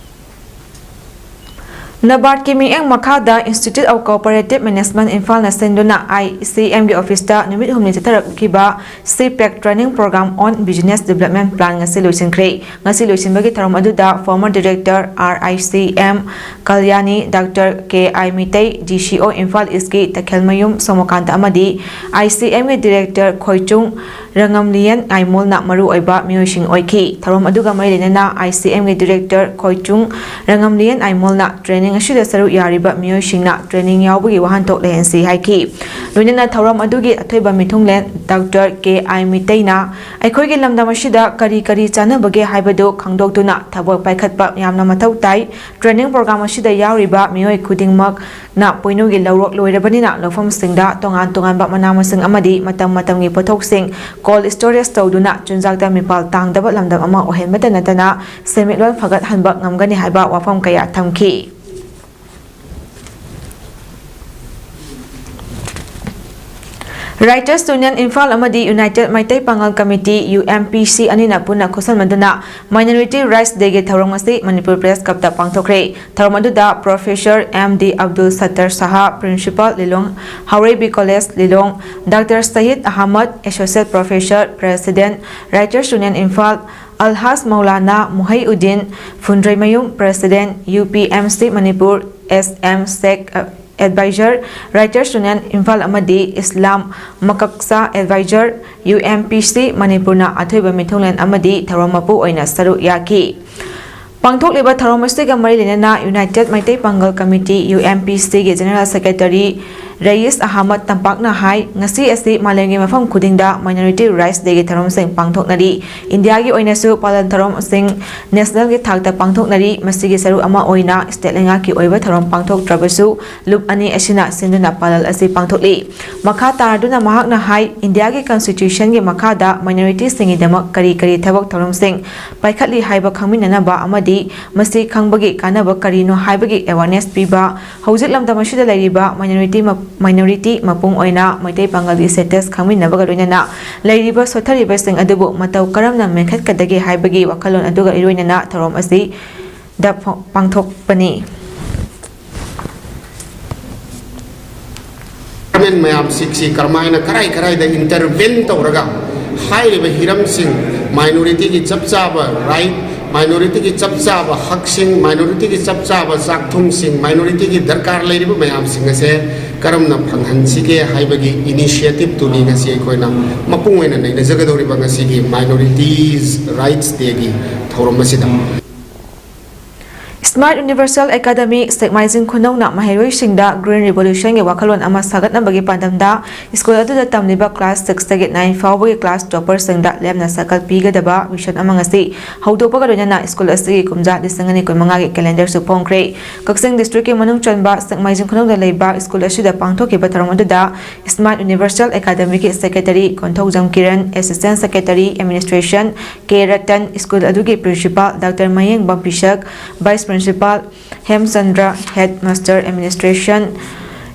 ꯅꯕꯥꯔꯠꯀꯤ ꯃꯤꯠꯌꯦꯡ ꯃꯈꯥꯗ Institute of Cooperative Management ꯏꯝꯐꯥꯜꯅ ꯁꯤꯟꯗꯨꯅ ꯑꯥꯏ ꯁꯤ ꯑꯦꯝꯒꯤ ꯑꯣꯐꯤꯁꯇ ꯅꯨꯃꯤꯠ ꯍꯨꯝꯅꯤ ꯆꯠꯊꯔꯛꯈꯤꯕ ꯁꯤ ꯄꯦꯛ Training Program on Business Development Plan ꯉꯁꯤ ꯂꯣꯏꯁꯤꯟꯈ꯭ꯔꯦ꯫ ꯉꯁꯤ ꯂꯣꯏꯁꯤꯟꯕꯒꯤ ꯊꯧꯔꯝ ꯑꯗꯨꯗ former director, R I C M, ꯀꯂꯌꯥꯅꯤ, Doctor K I Meitei, D C O Imphal ꯏꯁꯀꯤ ꯇꯈꯦꯜꯃꯌꯨꯝ ꯁꯣꯃꯣꯀꯥꯟꯇ ꯑꯃꯗꯤ I C Mꯒꯤ director ꯈꯣꯏꯆꯨꯡ ꯔꯪꯉꯝꯂꯤꯌꯦꯟ ꯑꯥꯏꯃꯣꯜꯅ ꯃꯔꯨꯑꯣꯏꯕ ꯃꯤꯑꯣꯏꯁꯤꯡ ꯑꯣꯏꯈꯤ꯫ ꯊꯧꯔꯝ ꯑꯗꯨꯒ ꯃꯔꯤ ꯂꯩꯅꯅ I C Mꯒꯤ director ꯈꯣꯏꯆꯨꯡ ꯔꯪꯉꯝꯂꯤꯌꯦꯟ ꯑꯥꯏꯃꯣꯜꯅ training ꯑꯁꯤꯗ ꯁꯔꯨꯛ ꯌꯥꯔꯤꯕ ꯃꯤꯑꯣꯏꯁꯤꯡꯅ training ꯌꯥꯎꯕꯒꯤ ꯋꯥꯍꯟꯊꯣꯛ ꯂꯩꯍꯟꯁꯤ ꯍꯥꯏꯈꯤ꯫ ꯂꯣꯏꯅꯅ ꯊꯧꯔꯝ ꯑꯗꯨꯒꯤ ꯑꯊꯣꯏꯕ ꯃꯤꯊꯨꯡꯂꯦꯟ Doctor K I ꯃꯤꯇꯩꯅ ꯑꯩꯈꯣꯏꯒꯤ ꯂꯝꯗꯝ ꯑꯁꯤꯗ ꯀꯔꯤ ꯀꯔꯤ ꯆꯥꯅꯕꯒꯦ ꯍꯥꯏꯕꯗꯨ ꯈꯪꯗꯣꯛꯇꯨꯅ ꯊꯕꯛ ꯄꯥꯏꯈꯠꯄ ꯌꯥꯝꯅ ꯃꯊꯧ ꯇꯥꯏ꯫ Training program ꯑꯁꯤꯗ ꯌꯥꯎꯔꯤꯕ ꯃꯤꯑꯣꯏ ꯈꯨꯗꯤꯡꯃꯛꯅ ꯄꯣꯏꯅꯨꯒꯤ ꯂꯧꯔꯣꯛ ꯂꯣꯏꯔꯕꯅꯤꯅ ꯂꯧꯐꯝꯁꯤꯡꯗ ꯇꯣꯉꯥꯟ ꯇꯣꯉꯥꯟꯕ ꯃꯅꯥ ꯃꯁꯤꯡ ꯑꯃꯗꯤ ꯃꯇꯝ ꯃꯇꯝꯒꯤ ꯄꯣꯠꯊꯣꯛꯁꯤꯡ cold storage ꯇꯧꯗꯨꯅ ꯆꯤꯟꯖꯥꯛꯇ ꯃꯤꯄꯥꯜ ꯇꯥꯡꯗꯕ ꯂꯝꯗꯝ ꯑꯃ ꯑꯣꯏꯍꯟꯕꯇ ꯅꯠꯇꯅ ꯁꯦꯟꯃꯤꯠꯂꯣꯟ ꯐꯒꯠꯍꯟꯕ ꯉꯝꯒꯅꯤ ꯍꯥꯏꯕ ꯋꯥꯐꯝ ꯀꯌꯥ ꯊꯝꯈꯤ꯫ Writers Union ꯏꯝꯐꯥꯜ ꯑꯃꯗꯤ United ꯃꯩꯇꯩ ꯄꯥꯉꯜ committee, U M P C, ꯑꯅꯤꯅ ꯄꯨꯟꯅ ꯈꯨꯠꯁꯝꯅꯗꯨꯅ Minority Rights Dayꯒꯤ ꯊꯧꯔꯝ ꯑꯁꯤ ꯃꯅꯤꯄꯨꯔ Press Clubꯇ ꯄꯥꯡꯊꯣꯛꯈ꯭ꯔꯦ꯫ ꯊꯧꯔꯝ ꯑꯗꯨꯗ Professor M D Abdul Sattar Saha, Principal, Lilong Haoreibi College, Lilong, Doctor Sayed Ahmad, Associate Professor, President, Writers Union Imphal, Alhaj Maulana Muhaiuddin Phundreimayum, President, U P M C Manipur, S M Sekh, Advisor, Writers Union Imphal ꯑꯃꯗꯤ Islam ꯃꯀꯛꯁꯥ, Advisor, U M P C ꯃꯅꯤꯄꯨꯔꯅ ꯑꯊꯣꯏꯕ ꯃꯤꯊꯨꯡꯂꯦꯟ ꯑꯃꯗꯤ ꯊꯧꯔꯝ ꯃꯄꯨ ꯑꯣꯏꯅ ꯁꯔꯨꯛ ꯌꯥꯈꯤ꯫ ꯄꯥꯡꯊꯣꯛꯂꯤꯕ ꯊꯧꯔꯝ ꯑꯁꯤꯒ ꯃꯔꯤ ꯂꯩꯅꯅ United Meitei Pangal Committee, U M P C, ꯒꯤ General Secretary ꯔꯌꯤꯁ ꯑꯍꯃꯗ ꯇꯝꯄꯥꯛꯅ ꯍꯥꯏ, ꯉꯁꯤ ꯑꯁꯤ ꯃꯥꯂꯦꯝꯒꯤ ꯃꯐꯝ ꯈꯨꯗꯤꯡꯗ Minority Rights Day ꯒꯤ ꯊꯧꯔꯝꯁꯤꯡ ꯄꯥꯡꯊꯣꯛꯅꯔꯤ꯫ ꯏꯟꯗꯤꯌꯥꯒꯤ ꯑꯣꯏꯅꯁꯨ ꯄꯥꯂꯟ ꯊꯧꯔꯝꯁꯤꯡ national ꯒꯤ ꯊꯥꯛꯇ ꯄꯥꯡꯊꯣꯛꯅꯔꯤ꯫ ꯃꯁꯤꯒꯤ ꯁꯔꯨꯛ ꯑꯃ ꯑꯣꯏꯅ state ꯂꯩꯉꯥꯛꯀꯤ ꯑꯣꯏꯕ ꯊꯧꯔꯝ ꯄꯥꯡꯊꯣꯛꯇ꯭ꯔꯕꯁꯨ, ꯂꯨꯞ ꯑꯅꯤ ꯑꯁꯤꯅ ꯁꯤꯟꯗꯨꯅ ꯄꯥꯂꯟ ꯑꯁꯤ ꯄꯥꯡꯊꯣꯛꯂꯤ꯫ ꯃꯈꯥ ꯇꯥꯔꯗꯨꯅ ꯃꯍꯥꯛꯅ ꯍꯥꯏ, ꯏꯟꯗꯤꯌꯥꯒꯤ constitution ꯒꯤ ꯃꯈꯥꯗ minority ꯁꯤꯡꯒꯤꯗꯃꯛ ꯀꯔꯤ ꯀꯔꯤ ꯊꯕꯛ ꯊꯧꯔꯝꯁꯤꯡ ꯄꯥꯏꯈꯠꯂꯤ ꯍꯥꯏꯕ ꯈꯪꯃꯤꯟꯅꯅꯕ ꯑꯃꯗꯤ ꯃꯁꯤ ꯈꯪꯕꯒꯤ ꯀꯥꯟꯅꯕ ꯀꯔꯤꯅꯣ ꯍꯥꯏꯕꯒꯤ awareness ꯄꯤꯕ, ꯍꯧꯖꯤꯛ ꯂꯝꯗꯝ ꯑꯁꯤꯗ ꯂꯩꯔꯤꯕ minority ꯃ-, minority ꯃꯄꯨꯡ ꯑꯣꯏꯅ ꯃꯩꯇꯩ ꯄꯥꯉꯜꯒꯤ status ꯈꯪꯃꯤꯟꯅꯕꯒ ꯂꯣꯏꯅꯅ ꯂꯩꯔꯤꯕ ꯁꯣꯠꯊꯔꯤꯕꯁꯤꯡ ꯑꯗꯨꯕꯨ ꯃꯇꯧ ꯀꯔꯝꯅ ꯃꯦꯟꯈꯠꯀꯗꯒꯦ ꯍꯥꯏꯕꯒꯤ ꯋꯥꯈꯜꯂꯣꯟ ꯑꯗꯨꯒ ꯏꯔꯣꯏꯅꯅ ꯊꯧꯔꯝ ꯑꯁꯤ ꯗ ꯐ-, ꯄꯥꯡꯊꯣꯛꯄꯅꯤ꯫ ꯒꯚꯔꯟꯃꯦꯟ ꯃꯌꯥꯝꯁꯤꯡꯁꯤ ꯀꯔꯝꯍꯥꯏꯅ ꯀꯔꯥꯏ ꯀꯔꯥꯏꯗ intervene ꯇꯧꯔꯒ ꯍꯥꯏꯔꯤꯕ ꯍꯤꯔꯝꯁꯤꯡ, minority ꯒꯤ ꯆꯞ ꯆꯥꯕ right, minority ꯒꯤ ꯆꯞ ꯆꯥꯕ ꯍꯛꯁꯤꯡ, minority ꯒꯤ ꯆꯞ ꯆꯥꯕ ꯆꯥꯛꯊꯨꯝꯁꯤꯡ, minority ꯒꯤ ꯗꯔꯀꯥꯔ ꯂꯩꯔꯤꯕ ꯃꯌꯥꯝꯁꯤꯡ ꯑꯁꯦ ꯀꯔꯝꯅ ꯐꯪꯍꯟꯁꯤꯒꯦ ꯍꯥꯏꯕꯒꯤ initiative ꯇꯨꯅꯤ ꯉꯁꯤ ꯑꯩꯈꯣꯏꯅ ꯃꯄꯨꯡ ꯑꯣꯏꯅ ꯅꯩꯅꯖꯒꯗꯧꯔꯤꯕ ꯉꯁꯤꯒꯤ Minorities Rights Day ꯒꯤ ꯊꯧꯔꯝ ꯑꯁꯤꯗ꯫ Smart Universal Academy ꯁꯦꯛꯃꯥꯏꯖꯤꯡ ꯈꯨꯅꯧꯅ ꯃꯍꯩꯔꯣꯏꯁꯤꯡꯗ Green Revolution ꯒꯤ ꯋꯥꯈꯜꯂꯣꯟ ꯑꯃ ꯁꯥꯒꯠꯅꯕꯒꯤ ꯄꯥꯟꯗꯝꯗ ꯁ꯭ꯀꯨꯜ ꯑꯗꯨꯗ ꯇꯝꯂꯤꯕ class six ꯇꯒꯤ nine ꯐꯥꯎꯕꯒꯤ class topper ꯁꯤꯡꯗ ꯂꯦꯝꯅ ꯁꯥꯏꯀꯜ ꯄꯤꯒꯗꯕ mission ꯑꯃ ꯉꯁꯤ ꯍꯧꯗꯣꯛꯄꯒ ꯂꯣꯏꯅꯅ ꯁ꯭ꯀꯨꯜ ꯑꯁꯤꯒꯤ ꯀꯨꯝꯖꯥ ꯂꯤꯁꯤꯡ ꯑꯅꯤ ꯀꯨꯟꯃꯉꯥꯒꯤ calendar ꯁꯨ ꯐꯣꯡꯈ꯭ꯔꯦ꯫ ꯀꯛꯆꯤꯡ district ꯀꯤ ꯃꯅꯨꯡ ꯆꯟꯕ ꯁꯦꯛꯃꯥꯏꯖꯤꯡ ꯈꯨꯅꯧꯗ ꯂꯩꯕ ꯁ꯭ꯀꯨꯜ ꯑꯁꯤꯗ ꯄꯥꯡꯊꯣꯛꯈꯤꯕ ꯊꯧꯔꯝ ꯑꯗꯨꯗ Smart Universal Academy ꯒꯤ Secretary Konthoujam Kiran, Assistant Secretary Administration K Ratan, school ꯑꯗꯨꯒꯤ Principal Doctor Mayengbam Pishak, Vice Principal Hemchandra, Headmaster Administration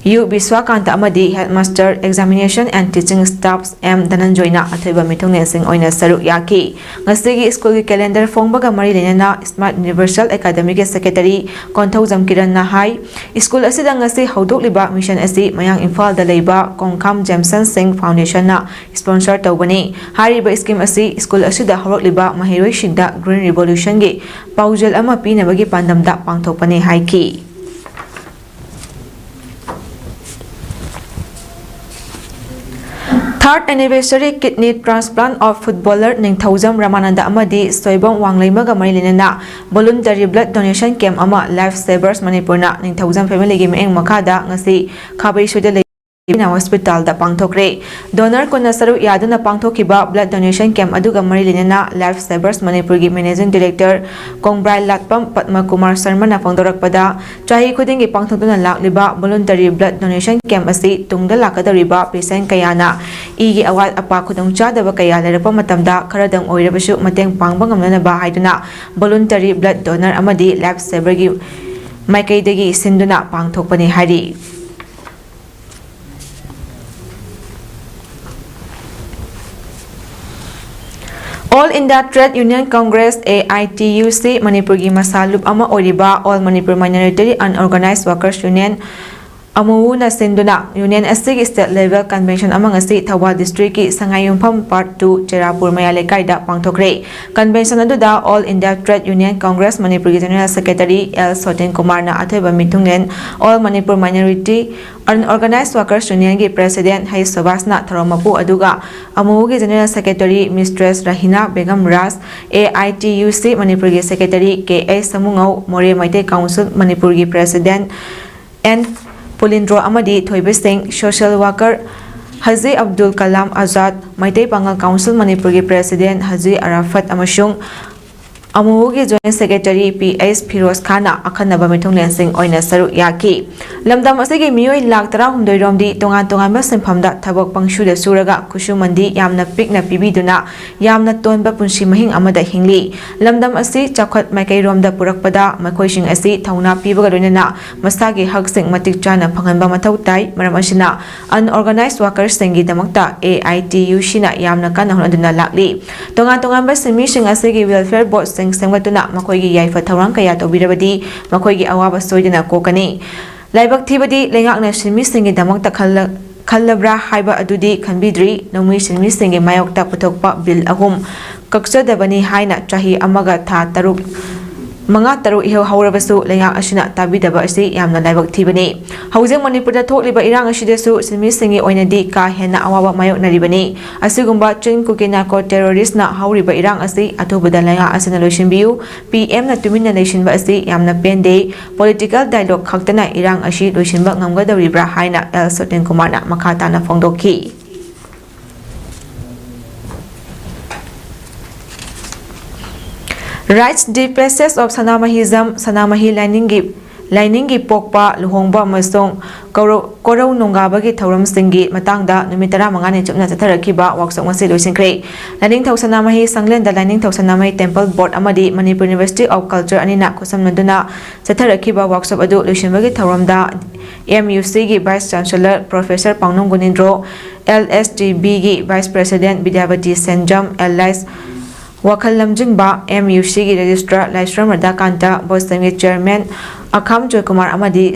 U Biswakanta ꯑꯃꯗꯤ Headmaster Examination and Teaching Staff M ꯙꯅꯟꯖꯣꯏꯅ ꯑꯊꯣꯏꯕ ꯃꯤꯊꯨꯡꯂꯦꯟꯁꯤꯡ ꯑꯣꯏꯅ ꯁꯔꯨꯛ ꯌꯥꯈꯤ꯫ ꯉꯁꯤꯒꯤ ꯁ꯭ꯀꯨꯜꯒꯤ calendar ꯐꯣꯡꯕꯒ ꯃꯔꯤ ꯂꯩꯅꯅ Smart Universal Academy ꯒꯤ Secretary ꯀꯣꯟꯊꯧꯖꯝ ꯀꯤꯔꯟꯅ ꯍꯥꯏ, ꯁ꯭ꯀꯨꯜ ꯑꯁꯤꯗ ꯉꯁꯤ ꯍꯧꯗꯣꯛꯂꯤꯕ mission ꯑꯁꯤ ꯃꯌꯥꯡ ꯏꯝꯐꯥꯜꯗ ꯂꯩꯕ ꯀꯣꯡꯈꯥꯝ ꯖꯦꯝꯁꯟ ꯁꯤꯡ Foundation ꯅ sponsor ꯇꯧꯕꯅꯤ꯫ ꯍꯥꯏꯔꯤꯕ scheme ꯑꯁꯤ ꯁ꯭ꯀꯨꯜ ꯑꯁꯤꯗ ꯍꯧꯔꯛꯂꯤꯕ ꯃꯍꯩꯔꯣꯏꯁꯤꯡꯗ Green Revolution ꯒꯤ ꯄꯥꯎꯖꯦꯜ ꯑꯃ ꯄꯤꯅꯕꯒꯤ ꯄꯥꯟꯗꯝꯗ ꯄꯥꯡꯊꯣꯛꯄꯅꯤ ꯍꯥꯏꯈꯤ꯫ Third anniversary kidney transplant of footballer ꯅꯤꯡꯊꯧꯖꯝ ꯔꯃꯥꯅꯟꯗ ꯑꯃꯗꯤ ꯁꯣꯏꯕꯝ ꯋꯥꯡꯂꯩꯃꯒ ꯃꯔꯤ ꯂꯩꯅꯅ voluntary blood donation camp ꯑꯃ Life Savers ꯃꯅꯤꯄꯨꯔꯅ ꯅꯤꯡꯊꯧꯖꯝ family ꯒꯤ ꯃꯤꯠꯌꯦꯡ ꯃꯈꯥꯗ ꯉꯁꯤ ꯈꯥꯕꯩꯁꯣꯏꯗ ꯂꯩꯕ ꯍꯣꯁꯄꯤꯇꯥꯜꯗ ꯄꯥꯡꯊꯣꯛꯈ꯭ꯔꯦ꯫ Donor ꯀꯨꯟꯅ ꯁꯔꯨꯛ ꯌꯥꯗꯨꯅ ꯄꯥꯡꯊꯣꯛꯈꯤꯕ blood donation camp ꯑꯗꯨꯒ ꯃꯔꯤ ꯂꯩꯅꯅ Life Savers ꯃꯅꯤꯄꯨꯔꯒꯤ Managing Director ꯀꯣꯡꯕ꯭ꯔꯥꯏ ꯂꯥꯠꯄꯝ ꯄꯗꯃ ꯀꯨꯃꯥꯔ ꯁꯔꯃꯅ ꯐꯣꯡꯗꯣꯔꯛꯄꯗ, ꯆꯍꯤ ꯈꯨꯗꯤꯡꯒꯤ ꯄꯥꯡꯊꯣꯛꯇꯨꯅ ꯂꯥꯛꯂꯤꯕ voluntary blood donation camp ꯑꯁꯤ ꯇꯨꯡꯗ ꯂꯥꯛꯀꯗꯧꯔꯤꯕ patient ꯀꯌꯥꯅ ꯏꯒꯤ ꯑꯋꯥꯠ ꯑꯄꯥ ꯈꯨꯗꯣꯡꯆꯥꯗꯕ ꯀꯌꯥ ꯂꯩꯔꯛꯄ ꯃꯇꯝꯗ ꯈꯔꯗꯪ ꯑꯣꯏꯔꯕꯁꯨ ꯃꯇꯦꯡ ꯄꯥꯡꯕ ꯉꯝꯅꯅꯕ ꯍꯥꯏꯗꯨꯅ voluntary blood donor ꯑꯃꯗꯤ Life Saver ꯒꯤ ꯃꯥꯏꯀꯩꯗꯒꯤ ꯁꯤꯟꯗꯨꯅ ꯄꯥꯡꯊꯣꯛꯄꯅꯤ ꯍꯥꯏꯔꯤ꯫ All India Trade Union Congress, A I T U C, ꯃꯅꯤꯄꯨꯔꯒꯤ ꯃꯁꯥ ꯂꯨꯞ ꯑꯃ ꯑꯣꯏꯔꯤꯕ All Manipur Minority Unorganized Workers Union, ꯑꯃꯨꯎꯅ ꯁꯤꯟꯗꯨꯅ union ꯑꯁꯤꯒꯤ state level convention ꯑꯃ ꯉꯁꯤ ꯊꯧꯕꯥꯜ district ꯀꯤ ꯁꯉꯥꯏꯌꯨꯝꯐꯝ part two ꯆꯦꯔꯥꯄꯨꯔ ꯃꯌꯥꯏ ꯂꯩꯀꯥꯏꯗ ꯄꯥꯡꯊꯣꯛꯈ꯭ꯔꯦ꯫ Convention ꯑꯗꯨꯗ All India Trade Union Congress ꯃꯅꯤꯄꯨꯔꯒꯤ General Secretary ꯑꯦꯜ ꯁꯣꯇꯤꯟ ꯀꯨꯃꯥꯔꯅ ꯑꯊꯣꯏꯕ ꯃꯤꯊꯨꯡꯂꯦꯟ, All Manipur Minority Unorganized Workers Union ꯒꯤ President ꯍꯩ ꯁꯨꯕꯥꯁꯅ ꯊꯧꯔꯝ ꯃꯄꯨ ꯑꯗꯨꯒ ꯑꯃꯨꯎꯒꯤ General Secretary Mistress Rahina Begum Raj, A I T U C ꯃꯅꯤꯄꯨꯔꯒꯤ Secretary K H Samungou, Moreh Meitei Council ꯃꯅꯤꯄꯨꯔꯒꯤ President ꯑꯦꯟ ꯄꯨꯂꯤꯟꯗ꯭ꯔꯣ ꯑꯃꯗꯤ ꯊꯣꯏꯕꯁꯤꯡ, social worker ꯍꯖꯤ ꯑꯕꯗꯨꯜ ꯀꯂꯥꯝ ꯑꯖꯥꯗ, ꯃꯩꯇꯩ ꯄꯥꯉꯜ Council ꯃꯅꯤꯄꯨꯔꯒꯤ President ꯍꯖꯤ ꯑꯔꯥꯐꯠ ꯑꯃꯁꯨꯡ ꯑꯃꯨꯎꯒꯤ Joint Secretary P H Firoz ꯈꯥꯟꯅ ꯑꯈꯟꯅꯕ ꯃꯤꯊꯨꯡꯂꯦꯟꯁꯤꯡ ꯑꯣꯏꯅ ꯁꯔꯨꯛ ꯌꯥꯈꯤ꯫ ꯂꯝꯗꯝ ꯑꯁꯤꯒꯤ ꯃꯤꯑꯣꯏ ꯂꯥꯈ ꯇꯔꯥꯍꯨꯝꯗꯣꯏ ꯔꯣꯝꯗꯤ ꯇꯣꯉꯥꯟ ꯇꯣꯉꯥꯟꯕ ꯁꯤꯟꯐꯝꯗ ꯊꯕꯛ ꯄꯪꯁꯨꯗ ꯁꯨꯔꯒ ꯈꯨꯠꯁꯨꯃꯟꯗꯤ ꯌꯥꯝꯅ ꯄꯤꯛꯅ ꯄꯤꯕꯤꯗꯨꯅ ꯌꯥꯝꯅ ꯇꯣꯟꯕ ꯄꯨꯟꯁꯤ ꯃꯍꯤꯡ ꯑꯃꯗ ꯍꯤꯡꯂꯤ꯫ ꯂꯝꯗꯝ ꯑꯁꯤ ꯆꯥꯎꯈꯠ ꯃꯥꯏꯀꯩꯔꯣꯝꯗ ꯄꯨꯔꯛꯄꯗ ꯃꯈꯣꯏꯁꯤꯡ ꯑꯁꯤ ꯊꯧꯅꯥ ꯄꯤꯕꯒ ꯂꯣꯏꯅꯅ ꯃꯁꯥꯒꯤ ꯍꯛꯁꯤꯡ ꯃꯇꯤꯛ ꯆꯥꯅ ꯐꯪꯍꯟꯕ ꯃꯊꯧ ꯇꯥꯏ꯫ ꯃꯔꯝ ꯑꯁꯤꯅ unorganized workers ꯁꯤꯡꯒꯤꯗꯃꯛꯇ A I T U C ꯅ ꯌꯥꯝꯅ ꯀꯟꯅ ꯍꯣꯠꯅꯗꯨꯅ ꯂꯥꯛꯂꯤ꯫ ꯇꯣꯉꯥꯟ ꯇꯣꯉꯥꯟꯕ ꯁꯤꯟꯃꯤꯁꯤꯡ ꯑꯁꯤꯒꯤ welfare board ꯁꯤꯡ ꯁꯦꯝꯒꯠꯇꯨꯅ ꯃꯈꯣꯏꯒꯤ ꯌꯥꯏꯐ ꯊꯧꯔꯥꯡ ꯀꯌꯥ ꯇꯧꯕꯤꯔꯕꯗꯤ ꯃꯈꯣꯏꯒꯤ ꯑꯋꯥꯕ ꯁꯣꯏꯗꯅ ꯀꯣꯛꯀꯅꯤ꯫ ꯂꯥꯏꯕꯛ ꯊꯤꯕꯗꯤ ꯂꯩꯉꯥꯛꯅ ꯁꯤꯟꯃꯤꯁꯤꯡꯒꯤꯗꯃꯛꯇ ꯈꯜꯂ-, ꯈꯜꯂꯕ꯭ꯔꯥ ꯍꯥꯏꯕ ꯑꯗꯨꯗꯤ ꯈꯟꯕꯤꯗ꯭ꯔꯤ꯫ ꯅꯣꯡꯃꯤ ꯁꯤꯟꯃꯤꯁꯤꯡꯒꯤ ꯃꯥꯌꯣꯛꯇ ꯄꯨꯊꯣꯛꯄ bill ꯑꯍꯨꯝ ꯀꯛꯆꯗꯕꯅꯤ ꯍꯥꯏꯅ ꯆꯍꯤ ꯑꯃꯒ ꯊꯥ ꯇꯔꯨꯛ ꯃꯉꯥ ꯇꯔꯨꯛ ꯏꯍꯧ ꯍꯧꯔꯕꯁꯨ ꯂꯩꯉꯥꯛ ꯑꯁꯤꯅ ꯇꯥꯕꯤꯗꯕ ꯑꯁꯤ ꯌꯥꯝꯅ ꯂꯥꯏꯕꯛ ꯊꯤꯕꯅꯤ꯫ ꯍꯧꯖꯤꯛ ꯃꯅꯤꯄꯨꯔꯗ ꯊꯣꯛꯂꯤꯕ ꯏꯔꯥꯡ ꯑꯁꯤꯗꯁꯨ ꯁꯤꯟꯃꯤꯁꯤꯡꯒꯤ ꯑꯣꯏꯅꯗꯤ ꯀꯥ ꯍꯦꯟꯅ ꯑꯋꯥꯕ ꯃꯥꯌꯣꯛꯅꯔꯤꯕꯅꯤ꯫ ꯑꯁꯤꯒꯨꯝꯕ ꯆꯤꯟ ꯀꯨꯀꯤ ꯅꯥꯔꯀꯣ ꯇꯦꯔꯣꯔꯤꯁꯅ ꯍꯧꯔꯤꯕ ꯏꯔꯥꯡ ꯑꯁꯤ ꯑꯊꯨꯕꯗ ꯂꯩꯉꯥꯛ ꯑꯁꯤꯅ ꯂꯣꯏꯁꯤꯟꯕꯤꯌꯨ꯫ ꯄꯤ ꯑꯦꯝꯅ ꯇꯨꯃꯤꯟꯅ ꯂꯩꯁꯤꯟꯕ ꯑꯁꯤ ꯌꯥꯝꯅ ꯄꯦꯟꯗꯦ꯫ ꯄꯣꯂꯤꯇꯤꯀꯦꯜ ꯗꯥꯏꯂꯣꯒ ꯈꯛꯇꯅ ꯏꯔꯥꯡ ꯑꯁꯤ ꯂꯣꯏꯁꯤꯟꯕ ꯉꯝꯒꯗꯧꯔꯤꯕ꯭ꯔꯥ ꯍꯥꯏꯅ ꯑꯦꯜ ꯁꯇꯤꯟ ꯀꯨꯃꯥꯔꯅ ꯃꯈꯥ ꯇꯥꯅ ꯐꯣꯡꯗꯣꯛꯈꯤ꯫ Rites de Passage of Sanamahism, ꯁꯅꯥꯃꯍꯤ ꯂꯥꯏꯅꯤꯡꯒꯤ, ꯂꯥꯏꯅꯤꯡꯒꯤ ꯄꯣꯛꯄ, ꯂꯨꯍꯣꯡꯕ ꯑꯃꯁꯨꯡ ꯀꯧꯔꯧ-, ꯀꯣꯔꯧ ꯅꯣꯡꯒꯥꯕꯒꯤ ꯊꯧꯔꯝꯁꯤꯡꯒꯤ ꯃꯇꯥꯡꯗ ꯅꯨꯃꯤꯠ ꯇꯔꯥꯃꯉꯥꯅꯤ ꯆꯨꯞꯅ ꯆꯠꯊꯔꯛꯈꯤꯕ ꯋꯥꯛꯁꯣꯞ ꯉꯁꯤ ꯂꯣꯏꯁꯤꯟꯈ꯭ꯔꯦ꯫ ꯂꯥꯏꯅꯤꯡꯊꯧ ꯁꯅꯥꯃꯍꯤ ꯁꯪꯂꯦꯟꯗ ꯂꯥꯏꯅꯤꯡꯊꯧ ꯁꯅꯥꯃꯍꯤ Temple Board ꯑꯃꯗꯤ Manipur University of Culture ꯑꯅꯤꯅ ꯈꯨꯠꯁꯝꯅꯗꯨꯅ ꯆꯠꯊꯔꯛꯈꯤꯕ ꯋꯥꯛꯁꯣꯞ ꯑꯗꯨ ꯂꯣꯏꯁꯤꯟꯕꯒꯤ ꯊꯧꯔꯝꯗ ꯑꯦꯝ ꯌꯨ ꯁꯤꯒꯤ Vice Chancellor Professor ꯄꯥꯎꯅꯝ ꯒꯨꯅꯤꯟꯗ꯭ꯔꯣ, ꯑꯦꯜ ꯑꯦꯁ ꯇꯤ ꯕꯤꯒꯤ Vice President ꯕꯤꯗ꯭ꯌꯥꯕꯇꯤ ꯁꯦꯟꯖꯝ, ꯑꯦꯂꯥꯏꯁ ꯋꯥꯈꯜ ꯂꯝꯖꯤꯡꯕ, ꯑꯦꯝ ꯌꯨ ꯁꯤꯒꯤ Registrar ꯂꯥꯏꯁ꯭ꯔꯝ ꯔꯥꯙꯥꯀꯥꯟꯇ, ꯕꯣꯁꯇꯟꯒꯤ Chairman ꯑꯈꯥꯝ ꯖꯣꯏꯀꯨꯃꯥꯔ ꯑꯃꯗꯤ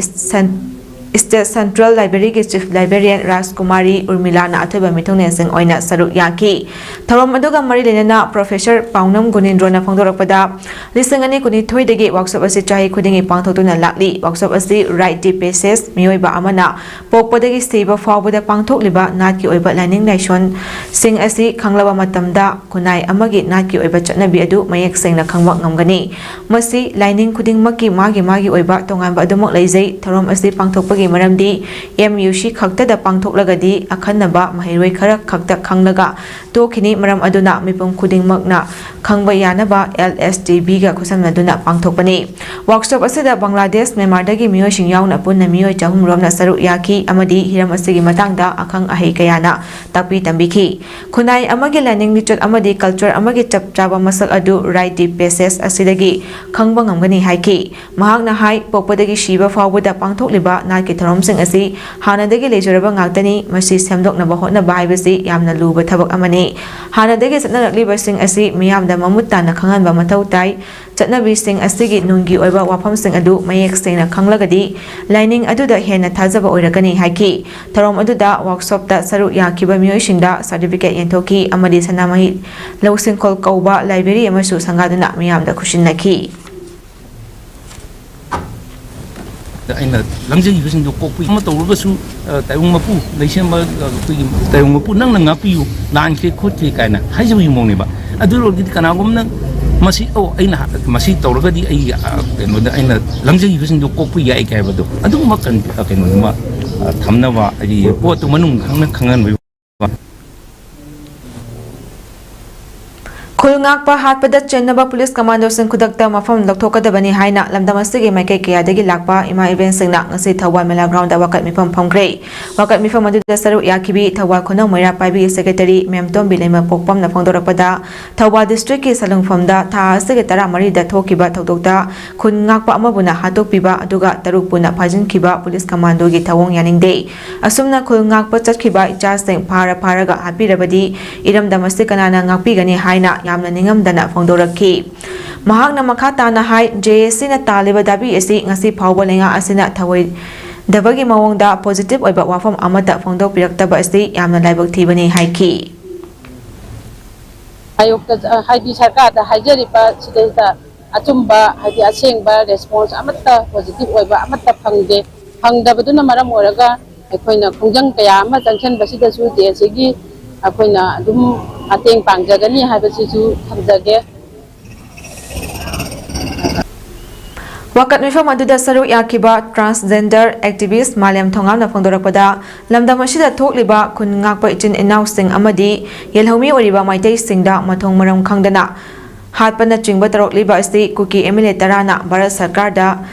State Central Library ꯒꯤ Chief Librarian ꯔꯥꯖꯀꯨꯃꯥꯔꯤ ꯎꯔꯃꯤꯂꯥꯅ ꯑꯊꯣꯏꯕ ꯃꯤꯊꯨꯡꯂꯦꯟꯁꯤꯡ ꯑꯣꯏꯅ ꯁꯔꯨꯛ ꯌꯥꯈꯤ꯫ ꯊꯧꯔꯝ ꯑꯗꯨꯒ ꯃꯔꯤ ꯂꯩꯅꯅ Professor ꯄꯥꯎꯅꯝ ꯒꯨꯅꯤꯟꯗ꯭ꯔꯣꯅ ꯐꯣꯡꯗꯣꯔꯛꯄꯗ, ꯂꯤꯁꯤꯡ ꯑꯅꯤ ꯀꯨꯟꯅꯤꯊꯣꯏꯗꯒꯤ ꯋꯥꯛꯁꯣꯞ ꯑꯁꯤ ꯆꯍꯤ ꯈꯨꯗꯤꯡꯒꯤ ꯄꯥꯡꯊꯣꯛꯇꯨꯅ ꯂꯥꯛꯂꯤ꯫ ꯋꯥꯛꯁꯣꯞ ꯑꯁꯤ Rite de Passage, ꯃꯤꯑꯣꯏꯕ ꯑꯃꯅ ꯄꯣꯛꯄꯗꯒꯤ ꯁꯤꯕ ꯐꯥꯎꯕꯗ ꯄꯥꯡꯊꯣꯛꯂꯤꯕ ꯅꯥꯠꯀꯤ ꯑꯣꯏꯕ ꯂꯥꯏꯅꯤꯡ ꯂꯥꯏꯁꯣꯟꯁꯤꯡ ꯑꯁꯤ ꯈꯪꯂꯕ ꯃꯇꯝꯗ, ꯈꯨꯟꯅꯥꯏ ꯑꯃꯒꯤ ꯅꯥꯠꯀꯤ ꯑꯣꯏꯕ ꯆꯠꯅꯕꯤ ꯑꯗꯨ ꯃꯌꯦꯛ ꯁꯦꯡꯅ ꯈꯪꯕ ꯉꯝꯒꯅꯤ꯫ ꯃꯁꯤ ꯂꯥꯏꯅꯤꯡ ꯈꯨꯗꯤꯡꯃꯛꯀꯤ ꯃꯥꯒꯤ ꯃꯥꯒꯤ ꯑꯣꯏꯕ ꯇꯣꯉꯥꯟꯕ ꯑꯗꯨꯃꯛ ꯂꯩꯖꯩ꯫ ꯊꯧꯔꯝ ꯑꯁꯤ ꯄꯥꯡꯊꯣꯛꯄꯒꯤ ꯃꯔꯝꯗꯤ ꯑꯦꯝ ꯌꯨ ꯁꯤ ꯈꯛꯇꯗ ꯄꯥꯡꯊꯣꯛꯂꯒꯗꯤ ꯑꯈꯟꯅꯕ ꯃꯍꯩꯔꯣꯏ ꯈꯔ ꯈꯛꯇ ꯈꯪꯂꯒ ꯇꯣꯛꯈꯤꯅꯤ꯫ ꯃꯔꯝ ꯑꯗꯨꯅ ꯃꯤꯄꯨꯝ ꯈꯨꯗꯤꯡꯃꯛꯅ ꯈꯪꯕ ꯌꯥꯅꯕ ꯑꯦꯜ ꯑꯦꯁ ꯇꯤ ꯕꯤꯒ ꯈꯨꯠꯁꯝꯅꯗꯨꯅ ꯄꯥꯡꯊꯣꯛꯄꯅꯤ꯫ ꯋꯥꯛꯁꯣꯞ ꯑꯁꯤꯗ ꯕꯪꯒ꯭ꯂꯥꯗꯦꯁ, ꯃ꯭ꯌꯥꯟꯃꯥꯔꯗꯒꯤ ꯃꯤꯑꯣꯏꯁꯤꯡ ꯌꯥꯎꯅ ꯄꯨꯟꯅ ꯃꯤꯑꯣꯏ ꯆꯍꯨꯝ ꯔꯣꯝꯅ ꯁꯔꯨꯛ ꯌꯥꯈꯤ ꯑꯃꯗꯤ ꯍꯤꯔꯝ ꯑꯁꯤꯒꯤ ꯃꯇꯥꯡꯗ ꯑꯈꯪ ꯑꯍꯩ ꯀꯌꯥꯅ ꯇꯥꯛꯄꯤ ꯇꯝꯕꯤꯈꯤ꯫ ꯈꯨꯟꯅꯥꯏ ꯑꯃꯒꯤ ꯂꯥꯏꯅꯤꯡ ꯂꯤꯆꯠ ꯑꯃꯗꯤ culture ꯑꯃꯒꯤ ꯆꯞ ꯆꯥꯕ ꯃꯁꯛ ꯑꯗꯨ Rite de Passage ꯑꯁꯤꯗꯒꯤ ꯈꯪꯕ ꯉꯝꯒꯅꯤ ꯍꯥꯏꯈꯤ꯫ ꯃꯍꯥꯛꯅ ꯍꯥꯏ, ꯄꯣꯛꯄꯗꯒꯤ ꯁꯤꯕ ꯐꯥꯎꯕꯗ ꯄꯥꯡꯊꯣꯛꯂꯤꯕ ꯅꯥꯠꯀꯤ ꯊꯧꯔꯝꯁꯤꯡ ꯑꯁꯤ ꯍꯥꯟꯅꯗꯒꯤ ꯂꯩꯖꯔꯕ ꯉꯥꯛꯇꯅꯤ꯫ ꯃꯁꯤ ꯁꯦꯝꯗꯣꯛꯅꯕ ꯍꯣꯠꯅꯕ ꯍꯥꯏꯕꯁꯤ ꯌꯥꯝꯅ ꯂꯨꯕ ꯊꯕꯛ ꯑꯃꯅꯤ꯫ ꯍꯥꯟꯅꯗꯒꯤ ꯆꯠꯅꯔꯛꯂꯤꯕꯁꯤꯡ ꯑꯁꯤ ꯃꯤꯌꯥꯝꯗ ꯃꯃꯨꯠ ꯇꯥꯅ ꯈꯪꯍꯟꯕ ꯃꯊꯧ ꯇꯥꯏ꯫ ꯆꯠꯅꯕꯤꯁꯤꯡ ꯑꯁꯤꯒꯤ ꯅꯨꯡꯒꯤ ꯑꯣꯏꯕ ꯋꯥꯐꯝꯁꯤꯡ ꯑꯗꯨ ꯃꯌꯦꯛ ꯁꯦꯡꯅ ꯈꯪꯂꯒꯗꯤ ꯂꯥꯏꯅꯤꯡ ꯑꯗꯨꯗ ꯍꯦꯟꯅ ꯊꯥꯖꯕ ꯑꯣꯏꯔꯛꯀꯅꯤ ꯍꯥꯏꯈꯤ꯫ ꯊꯧꯔꯝ ꯑꯗꯨꯗ ꯋꯥꯛꯁꯣꯞꯇ ꯁꯔꯨꯛ ꯌꯥꯈꯤꯕ ꯃꯤꯑꯣꯏꯁꯤꯡꯗ certificate ꯌꯦꯟꯊꯣꯛꯈꯤ ꯑꯃꯗꯤ ꯁꯅꯥꯃꯍꯤ ꯂꯧꯁꯤꯡꯈꯣꯜ ꯀꯧꯕ library ꯑꯃꯁꯨ ꯁꯪꯒꯥꯗꯨꯅ ꯃꯤꯌꯥꯝꯗ ꯈꯨꯠꯁꯤꯟꯅꯈꯤ꯫ ꯑꯩꯅ ꯂꯪꯖꯈꯤꯕꯁꯤꯡꯗꯣ ꯀꯣꯛꯄꯤ ꯑꯃ ꯇꯧꯔꯒꯁꯨ, ꯑ, ꯇꯥꯏꯕꯪ ꯃꯄꯨ, ꯂꯩꯁꯦꯝꯕ, ꯑ, ꯑꯩꯈꯣꯏꯒꯤ ꯇꯥꯏꯕꯪ ꯃꯄꯨ, ꯅꯪꯅ ꯉꯥꯛꯄꯤꯌꯨ, ꯂꯥꯟꯈ꯭ꯔꯦ ꯈꯣꯠꯈ꯭ꯔꯦ ꯀꯥꯏꯅ ꯍꯥꯏꯖꯕꯒꯤ ꯃꯑꯣꯡꯅꯦꯕ꯫ ꯑꯗꯨ ꯑꯣꯏꯔꯒꯗꯤ ꯀꯅꯥꯒꯨꯝꯕꯅ ꯃꯁꯤ, "ꯑꯣ, ꯑꯩꯅ ꯍ-, ꯃꯁꯤ ꯇꯧꯔꯒꯗꯤ ꯑꯩ, ꯑ, ꯀꯩꯅꯣꯗ ꯑꯩꯅ ꯂꯪꯖꯈꯤꯕꯁꯤꯡꯗꯣ ꯀꯣꯛꯄ ꯌꯥꯏ" ꯀꯥꯏ ꯍꯥꯏꯕꯗꯣ, ꯑꯗꯨꯒꯨꯝꯕ ꯀꯟ-, ꯑ, ꯀꯩꯅꯣꯗꯨꯃ, ꯑ, ꯊꯝꯅꯕ, ꯍꯥꯏꯗꯤ ꯄꯣꯠꯇꯨ ꯃꯅꯨꯡ ꯍꯟꯅ ꯈꯪꯍꯟꯕꯒꯤ ꯈꯨꯜ ꯉꯥꯛꯄ ꯍꯥꯠꯄꯗ ꯆꯦꯟꯅꯕ ꯄꯨꯂꯤꯁ ꯀꯃꯥꯟꯗꯣꯁꯤꯡ ꯈꯨꯗꯛꯇ ꯃꯐꯝ ꯂꯧꯊꯣꯛꯀꯗꯕꯅꯤ ꯍꯥꯏꯅ ꯂꯝꯗꯝ ꯑꯁꯤꯒꯤ ꯃꯥꯏꯀꯩ ꯀꯌꯥꯗꯒꯤ ꯂꯥꯛꯄ ꯏꯃꯥ ꯏꯕꯦꯟꯁꯤꯡꯅ ꯉꯁꯤ ꯊꯧꯕꯥꯜ ꯃꯦꯂꯥ ꯒ꯭ꯔꯥꯎꯟꯗ ꯋꯥꯀꯠ ꯃꯤꯐꯝ ꯐꯝꯈ꯭ꯔꯦ꯫ ꯋꯥꯀꯠ ꯃꯤꯐꯝ ꯑꯗꯨꯗ ꯁꯔꯨꯛ ꯌꯥꯈꯤꯕꯤ ꯊꯧꯕꯥꯜ ꯈꯨꯅꯧ ꯃꯩꯔꯥ ꯄꯥꯏꯕꯤ ꯁꯦꯀ꯭ꯔꯦꯇꯔꯤ ꯃꯦꯝꯇꯣꯝꯕꯤ ꯂꯩꯃꯄꯣꯛꯄꯝꯅ ꯐꯣꯡꯗꯣꯔꯛꯄꯗ, ꯊꯧꯕꯥꯜ ꯗꯤꯁꯇ꯭ꯔꯤꯛꯀꯤ ꯁꯂꯨꯡꯐꯝꯗ ꯊꯥ ꯑꯁꯤꯒꯤ ꯇꯔꯥꯃꯔꯤꯗ ꯊꯣꯛꯈꯤꯕ ꯊꯧꯗꯣꯛꯇ ꯈꯨꯟ ꯉꯥꯛꯄ ꯑꯃꯕꯨꯅ ꯍꯥꯠꯇꯣꯛꯄꯤꯕ ꯑꯗꯨꯒ ꯇꯔꯨꯛꯄꯨꯅ ꯐꯥꯖꯤꯟꯈꯤꯕ ꯄꯨꯂꯤꯁ ꯀꯃꯥꯟꯗꯣꯒꯤ ꯊꯧꯑꯣꯡ ꯌꯥꯅꯤꯡꯗꯦ꯫ ꯑꯁꯨꯝꯅ ꯈꯨꯜ ꯉꯥꯛꯄ ꯆꯠꯈꯤꯕ ꯏꯆꯥꯁꯤꯡ ꯐꯥꯔ ꯐꯥꯔꯒ ꯍꯥꯠꯄꯤꯔꯕꯗꯤ ꯏꯔꯝꯗꯝ ꯑꯁꯤ ꯀꯅꯥꯅ ꯉꯥꯛꯄꯤꯒꯅꯤ ꯍꯥꯏꯅ ꯌꯥꯝꯅ ꯅꯤꯡꯉꯝꯗꯅ ꯐꯣꯡꯗꯣꯔꯛꯈꯤ꯫ ꯃꯍꯥꯛꯅ ꯃꯈꯥ ꯇꯥꯅ ꯍꯥꯏ, "ꯖꯦ ꯑꯦ ꯁꯤꯅ ꯇꯥꯜꯂꯤꯕ ꯗꯥꯕꯤ ꯑꯁꯤ ꯉꯁꯤ ꯐꯥꯎꯕ ꯂꯩꯉꯥꯛ ꯑꯁꯤꯅ ꯊꯧꯑꯣꯏꯗꯕꯒꯤ ꯃꯑꯣꯡꯗ ꯄꯣꯖꯤꯇꯤꯚ ꯑꯣꯏꯕ ꯋꯥꯐꯝ ꯑꯃꯠꯇ ꯐꯣꯡꯗꯣꯛꯄꯤꯔꯛꯇꯕ ꯑꯁꯤ ꯌꯥꯝꯅ ꯂꯥꯏꯕꯛ ꯊꯤꯕꯅꯤ" ꯍꯥꯏꯈꯤ꯫ ꯑꯌꯣꯛꯇ, ꯑ, ꯍꯥꯏꯗꯤ ꯁꯔꯀꯥꯔꯗ ꯍꯥꯏꯖꯔꯤꯕ ꯁꯤꯗꯩꯗ ꯑꯆꯨꯝꯕ, ꯍꯥꯏꯗꯤ ꯑꯁꯦꯡꯕ ꯔꯦꯁꯄꯣꯟꯁ ꯑꯃꯠꯇ, ꯄꯣꯖꯤꯇꯤꯚ ꯑꯣꯏꯕ ꯑꯃꯠꯇ ꯐꯪꯗꯦ꯫ ꯐꯪꯗꯕꯗꯨꯅ ꯃꯔꯝ ꯑꯣꯏꯔꯒ ꯑꯩꯈꯣꯏꯅ ꯈꯣꯡꯖꯪ ꯀꯌꯥ ꯑꯃ ꯆꯪꯁꯤꯟꯕꯁꯤꯗꯁꯨ ꯖꯦ ꯑꯦ ꯁꯤꯒꯤ ꯑꯩꯈꯣꯏꯅ ꯑꯗꯨꯝ ꯃꯇꯦꯡ ꯄꯥꯡꯖꯒꯅꯤ ꯍꯥꯏꯕꯁꯤꯁꯨ ꯊꯝꯖꯒꯦ꯫ ꯋꯥꯀꯠ ꯃꯤꯐꯝ ꯑꯗꯨꯗ ꯁꯔꯨꯛ ꯌꯥꯈꯤꯕ ꯇ꯭ꯔꯥꯟꯁꯖꯦꯟꯗꯔ ꯑꯦꯛꯇꯤꯚꯤꯁ꯭ꯠ ꯃꯥꯂꯦꯝ ꯊꯣꯉꯥꯝꯅ ꯐꯣꯡꯗꯣꯔꯛꯄꯗ, ꯂꯝꯗꯝ ꯑꯁꯤꯗ ꯊꯣꯛꯂꯤꯕ ꯈꯨꯟ ꯉꯥꯛꯄ ꯏꯆꯤꯟ ꯏꯅꯥꯎꯁꯤꯡ ꯑꯃꯗꯤ ꯌꯦꯜꯍꯧꯃꯤ ꯑꯣꯏꯔꯤꯕ ꯃꯩꯇꯩꯁꯤꯡꯗ ꯃꯊꯣꯡ ꯃꯔꯝ ꯈꯪꯗꯅ ꯍꯥꯠꯄꯅꯆꯤꯡꯕ ꯇꯧꯔꯛꯂꯤꯕ ꯑꯁꯤ ꯀꯨꯀꯤ ꯑꯦꯝ ꯑꯦꯜ ꯑꯦ ꯇꯔꯥꯅ ꯚꯥꯔꯠ ꯁꯔꯀꯥꯔꯗ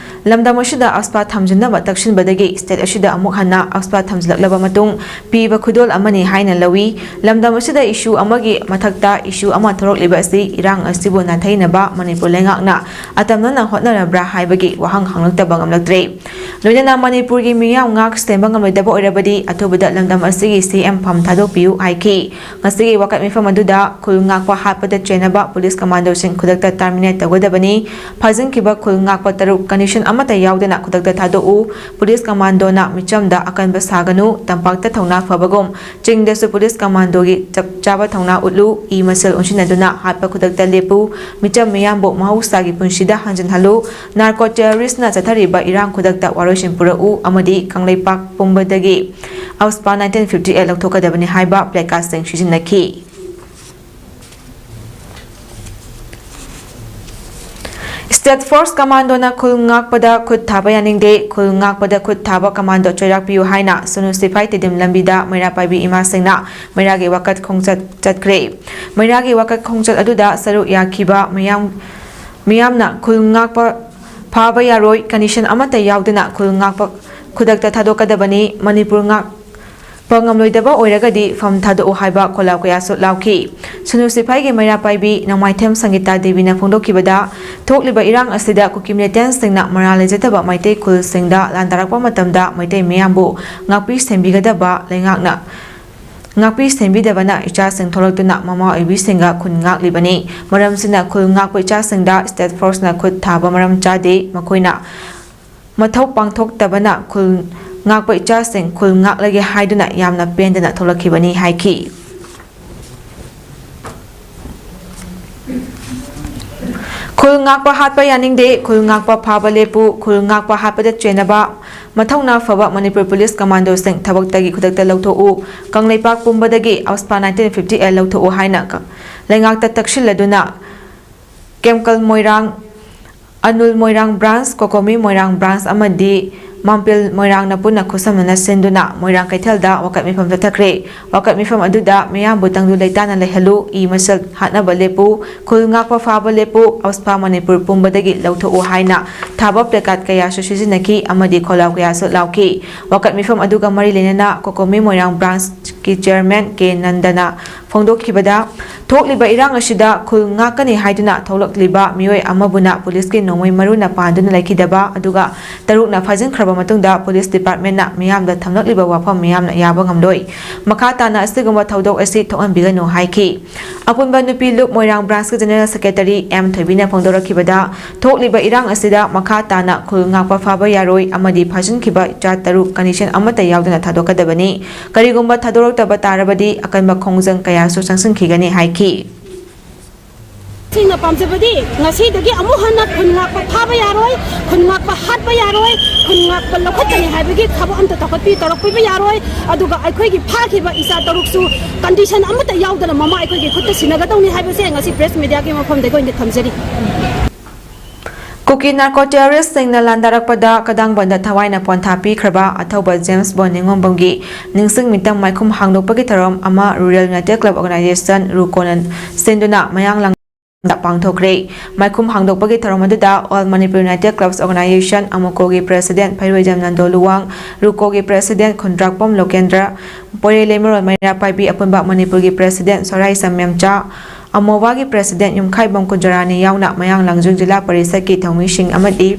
ꯂꯝꯗꯝ ꯑꯁꯤꯗ ꯑꯁꯄꯥ ꯊꯝꯖꯤꯟꯅꯕ ꯇꯛꯁꯤꯟꯕꯗꯒꯤ ꯁ꯭ꯇꯦꯠ ꯑꯁꯤꯗ ꯑꯃꯨꯛ ꯍꯟꯅ ꯑꯁꯄꯥ ꯊꯝꯖꯤꯜꯂꯛꯂꯕ ꯃꯇꯨꯡ ꯄꯤꯕ ꯈꯨꯗꯣꯜ ꯑꯃꯅꯤ ꯍꯥꯏꯅ ꯂꯧꯏ꯫ ꯂꯝꯗꯝ ꯑꯁꯤꯗ ꯏꯁꯨ ꯑꯃꯒꯤ ꯃꯊꯛꯇ ꯏꯁꯨ ꯑꯃ ꯊꯣꯔꯛꯂꯤꯕ ꯑꯁꯤ ꯏꯔꯥꯡ ꯑꯁꯤꯕꯨ ꯅꯥꯊꯩꯅꯕ ꯃꯅꯤꯄꯨꯔ ꯂꯩꯉꯥꯛꯅ ꯑꯇꯝꯅꯅ ꯍꯣꯠꯅꯔꯕ꯭ꯔꯥ ꯍꯥꯏꯕꯒꯤ ꯋꯥꯍꯪ ꯍꯪꯂꯛꯇꯕ ꯉꯝꯂꯛꯇ꯭ꯔꯦ꯫ ꯂꯣꯏꯅꯅ ꯃꯅꯤꯄꯨꯔꯒꯤ ꯃꯤꯌꯥꯝ ꯉꯥꯛ ꯁꯦꯟꯕ ꯉꯝꯂꯣꯏꯗꯕ ꯑꯣꯏꯔꯕꯗꯤ ꯑꯊꯨꯕꯗ ꯂꯝꯗꯝ ꯑꯁꯤꯒꯤ ꯁꯤ ꯑꯦꯝ ꯐꯝ ꯊꯥꯗꯣꯛꯄꯤꯌꯨ ꯍꯥꯏꯈꯤ꯫ ꯉꯁꯤꯒꯤ ꯋꯥꯀꯠ ꯃꯤꯐꯝ ꯑꯗꯨꯗ ꯈꯨꯜ ꯉꯥꯛꯄ ꯍꯥꯠꯄꯗ ꯆꯦꯟꯅꯕ ꯄꯨꯂꯤꯁ ꯀꯃꯥꯟꯗꯣ ꯁꯤꯡ ꯈꯨꯗꯛꯇ terminate ꯇꯧꯒꯗꯕꯅꯤ꯫ ꯐꯥꯖꯤꯟꯈꯤꯕ ꯈꯨꯜ ꯉꯥꯛꯄ ꯇꯔꯨꯛ condition ꯑꯃꯠꯇ ꯌꯥꯎꯗꯅ ꯈꯨꯗꯛꯇ ꯊꯥꯗꯣꯛꯎ꯫ ꯄꯨꯂꯤꯁ ꯀꯃꯥꯟꯗꯣꯅ ꯃꯤꯆꯝꯗ ꯑꯀꯟꯕ ꯁꯥꯒꯅꯨ꯫ ꯇꯝꯄꯥꯛꯇ ꯊꯧꯅꯥ ꯐꯕꯒꯨꯝ ꯆꯤꯡꯗꯁꯨ ꯄꯨꯂꯤꯁ ꯀꯃꯥꯟꯗꯣꯒꯤ ꯆꯞ ꯆꯥꯕ ꯊꯧꯅꯥ ꯎꯠꯂꯨ꯫ ꯏ ꯃꯁꯦꯜ ꯑꯣꯟꯁꯤꯟꯅꯗꯨꯅ ꯍꯥꯠꯄ ꯈꯨꯗꯛꯇ ꯂꯦꯞꯄꯨ꯫ ꯃꯤꯆꯝ ꯃꯤꯌꯥꯝꯕꯨ ꯃꯍꯧꯁꯥꯒꯤ ꯄꯨꯟꯁꯤꯗ ꯍꯟꯖꯤꯟꯍꯜꯂꯨ꯫ Narco terrorist ꯅ ꯆꯠꯊꯔꯤꯕ ꯏꯔꯥꯡ ꯈꯨꯗꯛꯇ ꯋꯥꯔꯣꯏꯁꯤꯟ ꯄꯨꯔꯛꯎ ꯑꯃꯗꯤ Kangleipak ꯄꯨꯝꯕꯗꯒꯤ AFSPA nineteen fifty eight ꯂꯧꯊꯣꯛꯀꯗꯕꯅꯤ ꯍꯥꯏꯕ placard ꯁꯤꯡ ꯁꯤꯖꯤꯟꯅꯈꯤ꯫ State Force Commando ꯅ ꯈꯨꯜ ꯉꯥꯛꯄꯗ ꯈꯨꯠ ꯊꯥꯕ ꯌꯥꯅꯤꯡꯗꯦ꯫ ꯈꯨꯜ ꯉꯥꯛꯄꯗ ꯈꯨꯠ ꯊꯥꯕ commando ꯆꯩꯔꯥꯛ ꯄꯤꯌꯨ ꯍꯥꯏꯅ ꯁꯨꯅꯨ ꯁꯤꯐꯥꯏ ꯇꯤꯗꯤꯝ ꯂꯝꯕꯤꯗ ꯃꯩꯔꯥ ꯄꯥꯏꯕꯤ ꯏꯃꯥꯁꯤꯡꯅ ꯃꯩꯔꯥꯒꯤ ꯋꯥꯀꯠ ꯈꯣꯡꯆꯠ ꯆꯠꯈ꯭ꯔꯦ꯫ ꯃꯩꯔꯥꯒꯤ ꯋꯥꯀꯠ ꯈꯣꯡꯆꯠ ꯑꯗꯨꯗ ꯁꯔꯨꯛ ꯌꯥꯈꯤꯕ ꯃꯤꯌꯥꯝ, ꯃꯤꯌꯥꯝꯅ ꯈꯨꯜ ꯉꯥꯛꯄ ꯐꯥꯕ ꯌꯥꯔꯣꯏ, condition ꯑꯃꯠꯇ ꯌꯥꯎꯗꯅ ꯈꯨꯜ ꯉꯥꯛꯄ ꯈꯨꯗꯛꯇ ꯊꯥꯗꯣꯛꯀꯗꯕꯅꯤ꯫ ꯃꯅꯤꯄꯨꯔ ꯉꯥꯛ ꯄ ꯉꯝꯂꯣꯏꯗꯕ ꯑꯣꯏꯔꯒꯗꯤ ꯐꯝ ꯊꯥꯗꯣꯛꯎ ꯍꯥꯏꯕ ꯈꯣꯜꯂꯥꯎ ꯀꯌꯥꯁꯨ ꯂꯥꯎꯈꯤ꯫ ꯁꯨꯅꯨ ꯁꯤꯐꯥꯏꯒꯤ ꯃꯩꯔꯥ ꯄꯥꯏꯕꯤ ꯅꯣꯡꯃꯥꯏꯊꯦꯝ ꯁꯪꯒꯤꯇꯥ ꯗꯦꯕꯤꯅ ꯐꯣꯡꯗꯣꯛꯈꯤꯕꯗ, ꯊꯣꯛꯂꯤꯕ ꯏꯔꯥꯡ ꯑꯁꯤꯗ ꯀꯨꯀꯤ militants ꯁꯤꯡꯅ ꯃꯔꯥꯜ ꯂꯩꯖꯗꯕ ꯃꯩꯇꯩ ꯈꯨꯜꯁꯤꯡꯗ ꯂꯥꯟꯗꯥꯔꯛꯄ ꯃꯇꯝꯗ ꯃꯩꯇꯩ ꯃꯤꯌꯥꯝꯕꯨ ꯉꯥꯛꯄꯤ ꯁꯦꯟꯕꯤꯒꯗꯕ ꯂꯩꯉꯥꯛꯅ, ꯉꯥꯛꯄꯤ ꯁꯦꯟꯕꯤꯗꯕꯅ ꯏꯆꯥꯁꯤꯡ ꯊꯣꯛꯂꯛꯇꯨꯅ ꯃꯃꯥ ꯑꯣꯏꯕꯤꯁꯤꯡꯒ ꯈꯨꯟ ꯉꯥꯛꯂꯤꯕꯅꯤ꯫ ꯃꯔꯝꯁꯤꯅ ꯈꯨꯜ ꯉꯥꯛꯄ ꯏꯆꯥꯁꯤꯡꯗ state force ꯅ ꯈꯨꯠ ꯊꯥꯕ ꯃꯔꯝ ꯆꯥꯗꯦ꯫ ꯃꯈꯣꯏꯅ ꯃꯊꯧ ꯄꯥꯡꯊꯣꯛꯇꯕꯅ ꯈꯨꯜ ꯉꯥꯛꯄ ꯏꯆꯥꯁꯤꯡ ꯈꯨꯜ ꯉꯥꯛꯂꯒꯦ ꯍꯥꯏꯗꯨꯅ ꯌꯥꯝꯅ ꯄꯦꯟꯗꯅ ꯊꯣꯛꯂꯛꯈꯤꯕꯅꯤ ꯍꯥꯏꯈꯤ꯫ ꯈꯨꯜ ꯉꯥꯛꯄ ꯍꯥꯠꯄ ꯌꯥꯅꯤꯡꯗꯦ, ꯈꯨꯜ ꯉꯥꯛꯄ ꯐꯥꯕ ꯂꯦꯞꯄꯨ, ꯈꯨꯜ ꯉꯥꯛꯄ ꯍꯥꯠꯄꯗ ꯆꯦꯟꯅꯕ ꯃꯊꯧꯅꯥ ꯐꯕ ꯃꯅꯤꯄꯨꯔ ꯄꯨꯂꯤꯁ ꯀꯃꯥꯟꯗꯣꯁꯤꯡ ꯊꯕꯛꯇꯒꯤ ꯈꯨꯗꯛꯇ ꯂꯧꯊꯣꯛꯎ꯫ Kangleipak ꯄꯨꯝꯕꯗꯒꯤ AFSPA nineteen fifty eight ꯂꯧꯊꯣꯛꯎ ꯍꯥꯏꯅ ꯀ-, ꯂꯩꯉꯥꯛꯇ ꯇꯛꯁꯤꯜꯂꯗꯨꯅ ꯀꯦꯝꯀꯜ ꯃꯣꯏꯔꯥꯡ, ꯑꯅꯨꯜ ꯃꯣꯏꯔꯥꯡ branch, ꯀꯣꯀꯣꯃꯤ ꯃꯣꯏꯔꯥꯡ branch ꯑꯃꯗꯤ ꯃꯥꯝꯄꯤꯜ ꯃꯣꯏꯔꯥꯡꯅ ꯄꯨꯟꯅ ꯈꯨꯠꯁꯝꯅꯅ ꯁꯤꯟꯗꯨꯅ ꯃꯣꯏꯔꯥꯡ ꯀꯩꯊꯦꯜꯗ ꯋꯥꯀꯠ ꯃꯤꯐꯝ ꯆꯠꯊꯈ꯭ꯔꯦ꯫ ꯋꯥꯀꯠ ꯃꯤꯐꯝ ꯑꯗꯨꯗ ꯃꯤꯌꯥꯝꯕꯨ ꯇꯪꯗꯨ ꯂꯩꯇꯥꯅ ꯂꯩꯍꯜꯂꯨ, ꯏ ꯃꯁꯦꯜ ꯍꯥꯠꯅꯕ ꯂꯦꯞꯄꯨ, ꯈꯨꯜ ꯉꯥꯛꯄ ꯐꯥꯕ ꯂꯦꯞꯄꯨ, AFSPA ꯃꯅꯤꯄꯨꯔ ꯄꯨꯝꯕꯗꯒꯤ ꯂꯧꯊꯣꯛꯎ ꯍꯥꯏꯅ ꯊꯥꯕ placard ꯀꯌꯥꯁꯨ ꯁꯤꯖꯤꯟꯅꯈꯤ ꯑꯃꯗꯤ ꯈꯣꯜꯂꯥꯎ ꯀꯌꯥꯁꯨ ꯂꯥꯎꯈꯤ꯫ ꯋꯥꯀꯠ ꯃꯤꯐꯝ ꯑꯗꯨꯒ ꯃꯔꯤ ꯂꯩꯅꯅ ꯀꯣꯀꯣꯃꯤ ꯃꯣꯏꯔꯥꯡ branch ꯀꯤ chairman ꯀꯦ ꯅꯟꯗꯅ ꯐꯣꯡꯗꯣꯛꯈꯤꯕꯗ, ꯊꯣꯛꯂꯤꯕ ꯏꯔꯥꯡ ꯑꯁꯤꯗ ꯈꯨꯜ ꯉꯥꯛꯀꯅꯤ ꯍꯥꯏꯗꯨꯅ ꯊꯣꯛꯂꯛꯂꯤꯕ ꯃꯤꯑꯣꯏ ꯑꯃꯕꯨꯅ ꯄꯨꯂꯤꯁꯀꯤ ꯅꯣꯡꯃꯩ ꯃꯔꯨꯅ ꯄꯥꯟꯗꯨꯅ ꯂꯩꯈꯤꯗꯕ ꯑꯗꯨꯒ ꯇꯔꯨꯛꯅ ꯐꯥꯖꯤꯟꯈ꯭ꯔꯕ ꯃꯇꯨꯡꯗ ꯄꯨꯂꯤꯁ ꯗꯤꯄꯥꯔꯠꯃꯦꯟꯅ ꯃꯤꯌꯥꯝꯗ ꯊꯝꯂꯛꯂꯤꯕ ꯋꯥꯐꯝ ꯃꯤꯌꯥꯝꯅ ꯌꯥꯕ ꯉꯝꯂꯣꯏ꯫ ꯃꯈꯥ ꯇꯥꯅ ꯑꯁꯤꯒꯨꯝꯕ ꯊꯧꯗꯣꯛ ꯑꯁꯤ ꯊꯣꯛꯍꯟꯕꯤꯒꯅꯨ ꯍꯥꯏꯈꯤ꯫ ꯑꯄꯨꯟꯕ ꯅꯨꯄꯤ ꯂꯨꯞ ꯃꯣꯏꯔꯥꯡ ꯕ꯭ꯔꯥꯟꯁꯀꯤ ꯖꯦꯅꯔꯦꯜ ꯁꯦꯀ꯭ꯔꯦꯇꯔꯤ ꯑꯦꯝ ꯊꯣꯏꯕꯤꯅ ꯐꯣꯡꯗꯣꯔꯛꯈꯤꯕꯗ, ꯊꯣꯛꯂꯤꯕ ꯏꯔꯥꯡ ꯑꯁꯤꯗ ꯃꯈꯥ ꯇꯥꯅ ꯈꯨꯜ ꯉꯥꯛꯄ ꯐꯥꯕ ꯌꯥꯔꯣꯏ ꯑꯃꯗꯤ ꯐꯥꯖꯤꯟꯈꯤꯕ ꯏꯆꯥ ꯇꯔꯨꯛ ꯀꯟꯗꯤꯁꯟ ꯑꯃꯠꯇ ꯌꯥꯎꯗꯅ ꯊꯥꯗꯣꯛꯀꯗꯕꯅꯤ꯫ ꯀꯔꯤꯒꯨꯝꯕ ꯊꯥꯗꯣꯔꯛꯇꯕ ꯇꯥꯔꯕꯗꯤ ꯑꯀꯟꯕ ꯈꯣꯡꯖꯪ ꯀꯌꯥꯁꯨ ꯆꯪꯁꯤꯟꯈꯤꯒꯅꯤ ꯍꯥꯏꯈꯤ꯫ ꯁꯦꯡꯅ ꯄꯥꯝꯖꯕꯗꯤ ꯉꯁꯤꯗꯒꯤ ꯑꯃꯨꯛ ꯍꯟꯅ ꯈꯨꯟ ꯉꯥꯛꯄ ꯐꯥꯕ ꯌꯥꯔꯣꯏ, ꯈꯨꯟ ꯉꯥꯛꯄ ꯍꯥꯠꯄ ꯌꯥꯔꯣꯏ, ꯈꯨꯟ ꯉꯥꯛꯄ ꯂꯧꯈꯠꯀꯅꯤ ꯍꯥꯏꯕꯒꯤ ꯊꯕꯛ ꯑꯝꯇ ꯇꯧꯈꯠꯄꯤ ꯇꯧꯔꯛꯄꯤꯕ ꯌꯥꯔꯣꯏ꯫ ꯑꯗꯨꯒ ꯑꯩꯈꯣꯏꯒꯤ ꯐꯥꯈꯤꯕ ꯏꯆꯥ ꯇꯔꯨꯛꯁꯨ ꯀꯟꯗꯤꯁꯟ ꯑꯃꯠꯇ ꯌꯥꯎꯗꯅ ꯃꯃꯥ ꯑꯩꯈꯣꯏꯒꯤ ꯈꯨꯠꯇ ꯁꯤꯟꯅꯒꯗꯧꯅꯤ ꯍꯥꯏꯕꯁꯦ ꯉꯁꯤ ꯄ꯭ꯔꯦꯁ ꯃꯦꯗꯤꯌꯥꯒꯤ ꯃꯐꯝꯗꯒꯤ ꯑꯣꯏꯅ ꯊꯝꯖꯔꯤ꯫ ꯀꯨꯀꯤ ꯅꯥꯔꯀꯣ ꯇꯦꯔꯣꯔꯤꯁꯁꯤꯡꯅ ꯂꯥꯟꯗꯥꯔꯛꯄꯗ ꯀꯗꯥꯡꯕꯟꯗ ꯊꯋꯥꯏꯅ ꯄꯣꯟꯊꯥ ꯄꯤꯈ꯭ꯔꯕ ꯑꯊꯧꯕ ꯖꯦꯝꯁ ꯕꯣꯟ ꯅꯤꯉꯣꯝꯕꯝꯒꯤ ꯅꯤꯡꯁꯤꯡ ꯃꯤꯇꯝ ꯃꯥꯏꯈꯨꯝ ꯍꯥꯡꯗꯣꯛꯄꯒꯤ ꯊꯧꯔꯝ ꯑꯃ ꯔꯨꯔꯦꯜ ꯌꯨꯅꯥꯏꯇꯦꯗ ꯀ꯭ꯂꯕ ꯑꯣꯔꯒꯅꯥꯏꯖꯦꯁꯟ ꯔꯨꯀꯣꯅ ꯁꯤꯟꯗꯨꯅ ꯃꯌꯥꯡꯂꯥꯡꯗ ꯄꯥꯡꯊꯣꯛꯈ꯭ꯔꯦ꯫ ꯃꯥꯏꯈꯨꯝ ꯍꯥꯡꯗꯣꯛꯄꯒꯤ ꯊꯧꯔꯝ ꯑꯗꯨꯗ all Manipur united clubs organisation ꯑꯃꯨꯀꯣꯒꯤ ꯄ꯭ꯔꯦꯁꯤꯗꯦꯟꯠ ꯐꯩꯔꯣꯏꯖꯝ ꯅꯟꯗꯣ ꯂꯨꯋꯥꯡ, ꯔꯨꯀꯣꯒꯤ ꯄ꯭ꯔꯦꯁꯤꯗꯦꯟꯠ ꯈꯨꯟꯗ꯭ꯔꯥꯛꯄꯝ ꯂꯣꯀꯦꯟꯗ꯭ꯔ, ꯄꯣꯏꯔꯩꯂꯩꯃꯔꯣꯜ ꯃꯩꯔꯥ ꯄꯥꯏꯕꯤ, ꯑꯄꯨꯟꯕ ꯃꯅꯤꯄꯨꯔꯒꯤ ꯄ꯭ꯔꯦꯁꯤꯗꯦꯟꯠ ꯁꯣꯔꯥꯏꯁꯝ ꯃꯦꯝꯆꯥ, ꯑꯃꯣꯕꯥꯒꯤ ꯄ꯭ꯔꯦꯁꯤꯗꯦꯟꯠ ꯌꯨꯝꯈꯥꯏꯕꯝ ꯀꯨꯟꯖꯔꯥꯅꯤ ꯌꯥꯎꯅ ꯃꯌꯥꯡ ꯂꯥꯡꯖꯤꯡ ꯖꯤꯂꯥ ꯄꯔꯤꯁꯠꯀꯤ ꯊꯧꯃꯤꯁꯤꯡ ꯑꯃꯗꯤ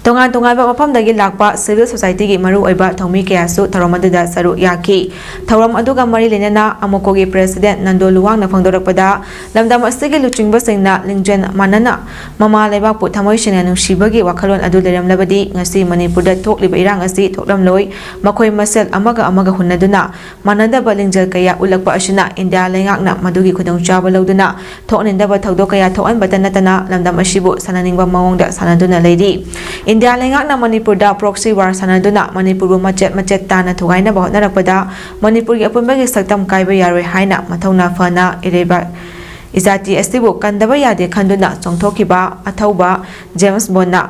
ꯇꯣꯉꯥꯟ ꯇꯣꯉꯥꯟꯕ ꯃꯐꯝꯗꯒꯤ ꯂꯥꯛꯄ ꯁꯤꯚꯤꯜ ꯁꯣꯁꯥꯏꯇꯤꯒꯤ ꯃꯔꯨꯑꯣꯏꯕ ꯊꯧꯃꯤ ꯀꯌꯥꯁꯨ ꯊꯧꯔꯝ ꯑꯗꯨꯗ ꯁꯔꯨꯛ ꯌꯥꯈꯤ꯫ ꯊꯧꯔꯝ ꯑꯗꯨꯒ ꯃꯔꯤ ꯂꯩꯅꯅ ꯑꯃꯨꯀꯣꯒꯤ ꯄ꯭ꯔꯦꯁꯤꯗꯦꯟꯠ ꯅꯟꯗꯣ ꯂꯨꯋꯥꯡꯅ ꯐꯣꯡꯗꯣꯔꯛꯄꯗ, ꯂꯝꯗꯝ ꯑꯁꯤꯒꯤ ꯂꯨꯆꯤꯡꯕꯁꯤꯡꯅ ꯂꯤꯡꯖꯦꯜ ꯃꯥꯟꯅꯅ ꯃꯃꯥ ꯂꯩꯕꯥꯛꯄꯨ ꯊꯃꯣꯏ ꯁꯦꯡꯅ ꯅꯨꯡꯁꯤꯕꯒꯤ ꯋꯥꯈꯜꯂꯣꯟ ꯑꯗꯨ ꯂꯩꯔꯝꯂꯕꯗꯤ ꯉꯁꯤ ꯃꯅꯤꯄꯨꯔꯗ ꯊꯣꯛꯂꯤꯕ ꯏꯔꯥꯡ ꯑꯁꯤ ꯊꯣꯛꯂꯝꯂꯣꯏ꯫ ꯃꯈꯣꯏ ꯃꯁꯦꯜ ꯑꯃꯒ ꯑꯃꯒ ꯍꯨꯟꯅꯗꯨꯅ ꯃꯥꯟꯅꯗꯕ ꯂꯤꯡꯖꯦꯜ ꯀꯌꯥ ꯎꯠꯂꯛꯄ ꯑꯁꯤꯅ ꯏꯟꯗꯤꯌꯥ ꯂꯩꯉꯥꯛꯅ ꯃꯗꯨꯒꯤ ꯈꯨꯗꯣꯡꯆꯥꯕ ꯂꯧꯗꯨꯅ ꯊꯣꯛꯍꯟꯅꯤꯡꯗꯕ ꯊꯧꯗꯣꯛ ꯀꯌꯥ ꯊꯣꯛꯍꯟꯕꯇ ꯅꯠꯇꯅ ꯂꯝꯗꯝ ꯑꯁꯤꯕꯨ ꯁꯥꯟꯅꯅꯤꯡꯕ ꯃꯑꯣꯡꯗ ꯁꯥꯟꯅꯗꯨꯅ ꯂꯩꯔꯤ꯫ ꯏꯟꯗꯤꯌꯥ ꯂꯩꯉꯥꯛꯅ ꯃꯅꯤꯄꯨꯔꯗ ꯄ꯭ꯔꯣꯛꯁꯤ ꯋꯥꯔ ꯁꯥꯟꯅꯗꯨꯅ ꯃꯅꯤꯄꯨꯔꯕꯨ ꯃꯆꯦꯠ ꯃꯆꯦꯠ ꯇꯥꯅ ꯊꯨꯒꯥꯏꯅꯕ ꯍꯣꯠꯅꯔꯛꯄꯗ ꯃꯅꯤꯄꯨꯔꯒꯤ ꯑꯄꯨꯟꯕꯒꯤ ꯁꯛꯇꯝ ꯀꯥꯏꯕ ꯌꯥꯔꯣꯏ ꯍꯥꯏꯅ ꯃꯊꯧꯅꯥ ꯐꯅ ꯏꯔꯩꯕꯥꯛ ꯏꯖꯥꯇꯤ ꯑꯁꯤꯕꯨ ꯀꯟꯗꯕ ꯌꯥꯗꯦ ꯈꯟꯗꯨꯅ ꯆꯣꯡꯊꯣꯛꯈꯤꯕ ꯑꯊꯧꯕ ꯖꯦꯝꯁ ꯕꯣꯟꯅ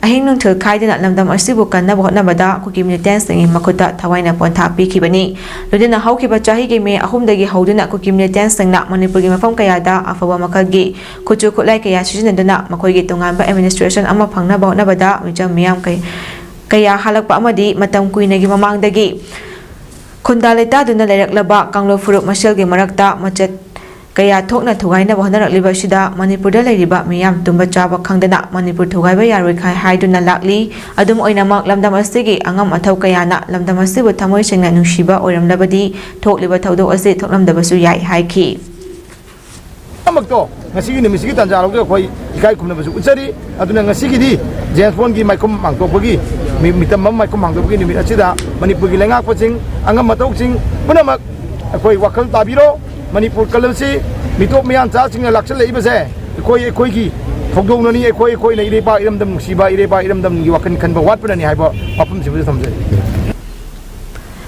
ꯑꯍꯤꯡ ꯅꯨꯡꯊꯤꯜ ꯈꯥꯏꯗꯅ ꯂꯝꯗꯝ ꯑꯁꯤꯕꯨ ꯀꯟꯅꯕ ꯍꯣꯠꯅꯕꯗ ꯀꯨꯀꯤ ꯃꯤꯂꯤꯇꯦꯟꯁꯁꯤꯡꯒꯤ ꯃꯈꯨꯠꯇ ꯊꯋꯥꯏꯅ ꯄꯣꯟꯊꯥ ꯄꯤꯈꯤꯕꯅꯤ꯫ ꯂꯣꯏꯅꯅ ꯍꯧꯈꯤꯕ ꯆꯍꯤꯒꯤ ꯃꯦ ꯑꯍꯨꯝꯗꯒꯤ ꯍꯧꯗꯨꯅ ꯀꯨꯀꯤ ꯃꯤꯂꯤꯇꯦꯟꯁꯁꯤꯡꯅ ꯃꯅꯤꯄꯨꯔꯒꯤ ꯃꯐꯝ ꯀꯌꯥꯗ ꯑꯐꯕ ꯃꯈꯜꯒꯤ ꯈꯨꯠꯁꯨ ꯈꯨꯠꯂꯥꯏ ꯀꯌꯥ ꯁꯤꯖꯤꯟꯅꯗꯨꯅ ꯃꯈꯣꯏꯒꯤ ꯇꯣꯉꯥꯟꯕ ꯑꯦꯗꯃꯤꯅꯤꯁꯇ꯭ꯔꯦꯁꯟ ꯑꯃ ꯐꯪꯅꯕ ꯍꯣꯠꯅꯕꯗ ꯃꯤꯆꯝ ꯃꯤꯌꯥꯝ ꯀꯩ-, ꯀꯌꯥ ꯍꯜꯂꯛꯄ ꯑꯃꯗꯤ ꯃꯇꯝ ꯀꯨꯏꯅꯒꯤ ꯃꯃꯥꯡꯗꯒꯤ ꯈꯨꯟꯗꯥ ꯂꯩꯇꯥꯗꯨꯅ ꯂꯩꯔꯛꯂꯕ ꯀꯥꯡꯂꯨꯞ ꯐꯨꯔꯨꯞ ꯃꯁꯦꯜꯒꯤ ꯃꯔꯛꯇ ꯃꯆꯦꯠ ꯀꯌꯥ ꯊꯣꯛꯅ ꯊꯨꯒꯥꯏꯅꯕ ꯍꯣꯠꯅꯔꯛꯂꯤꯕ ꯑꯁꯤꯗ ꯃꯅꯤꯄꯨꯔꯗ ꯂꯩꯔꯤꯕ ꯃꯤꯌꯥꯝ ꯇꯨꯝꯕ ꯆꯥꯕ ꯈꯪꯗꯅ ꯃꯅꯤꯄꯨꯔ ꯊꯨꯒꯥꯏꯕ ꯌꯥꯔꯣꯏ ꯈꯥꯏ ꯍꯥꯏꯗꯨꯅ ꯂꯥꯛꯂꯤ꯫ ꯑꯗꯨꯝ ꯑꯣꯏꯅꯃꯛ, ꯂꯝꯗꯝ ꯑꯁꯤꯒꯤ ꯑꯉꯝ ꯑꯊꯧ ꯀꯌꯥꯅ ꯂꯝꯗꯝ ꯑꯁꯤꯕꯨ ꯊꯃꯣꯏ ꯁꯦꯡꯅ ꯅꯨꯡꯁꯤꯕ ꯑꯣꯏꯔꯝꯂꯕꯗꯤ ꯊꯣꯛꯂꯤꯕ ꯊꯧꯗꯣꯛ ꯑꯁꯤ ꯊꯣꯛꯂꯝꯗꯕꯁꯨ ꯌꯥꯏ ꯍꯥꯏꯈꯤ꯫ ꯄꯨꯝꯅꯃꯛꯇꯣ ꯉꯁꯤꯒꯤ ꯅꯨꯃꯤꯠꯁꯤꯒꯤ ꯇꯥꯟꯖꯥ ꯂꯧꯗꯨꯅ ꯑꯩꯈꯣꯏ ꯏꯀꯥꯏ ꯈꯨꯝꯅꯕꯁꯨ ꯎꯠꯆꯔꯤ꯫ ꯑꯗꯨꯅ ꯉꯁꯤꯒꯤꯗꯤ ꯖꯦꯝꯁ ꯕꯣꯟꯒꯤ ꯃꯥꯏꯈꯨꯝ ꯍꯥꯡꯗꯣꯛꯄꯒꯤ ꯃꯤ-, ꯃꯤꯇꯝ ꯑꯃ ꯃꯥꯏꯈꯨꯝ ꯍꯥꯡꯗꯣꯛꯄꯒꯤ ꯅꯨꯃꯤꯠ ꯑꯁꯤꯗ ꯃꯅꯤꯄꯨꯔꯒꯤ ꯂꯩꯉꯥꯛꯄꯁꯤꯡ, ꯑꯉꯝ ꯑꯇꯧꯁꯤꯡ ꯄꯨꯝꯅꯃꯛ ꯑꯩꯈꯣꯏ ꯋꯥꯈꯜ ꯇꯥꯕꯤꯔꯣ꯫ ꯃꯅꯤꯄꯨꯔ ꯀꯂꯝꯁꯤ ꯃꯤꯇꯣꯞ ꯃꯤꯌꯥꯟꯆꯥꯁꯤꯡꯅ ꯂꯥꯛꯁꯜꯂꯛꯏꯕꯁꯦ ꯑꯩꯈꯣꯏ ꯑꯩꯈꯣꯏꯒꯤ ꯊꯧꯗꯣꯛꯅꯅꯤ, ꯑꯩꯈꯣꯏ ꯑꯩꯈꯣꯏꯅ ꯏꯔꯩꯄꯥꯛ ꯏꯔꯝꯗꯝ ꯅꯨꯡꯁꯤꯕ, ꯏꯔꯩꯄꯥꯛ ꯏꯔꯝꯗꯝꯒꯤ ꯋꯥꯈꯜ ꯈꯟꯕ ꯋꯥꯠꯄꯅꯅꯤ ꯍꯥꯏꯕ ꯋꯥꯐꯝꯁꯤꯃꯁꯨ ꯊꯝꯖꯔꯤ꯫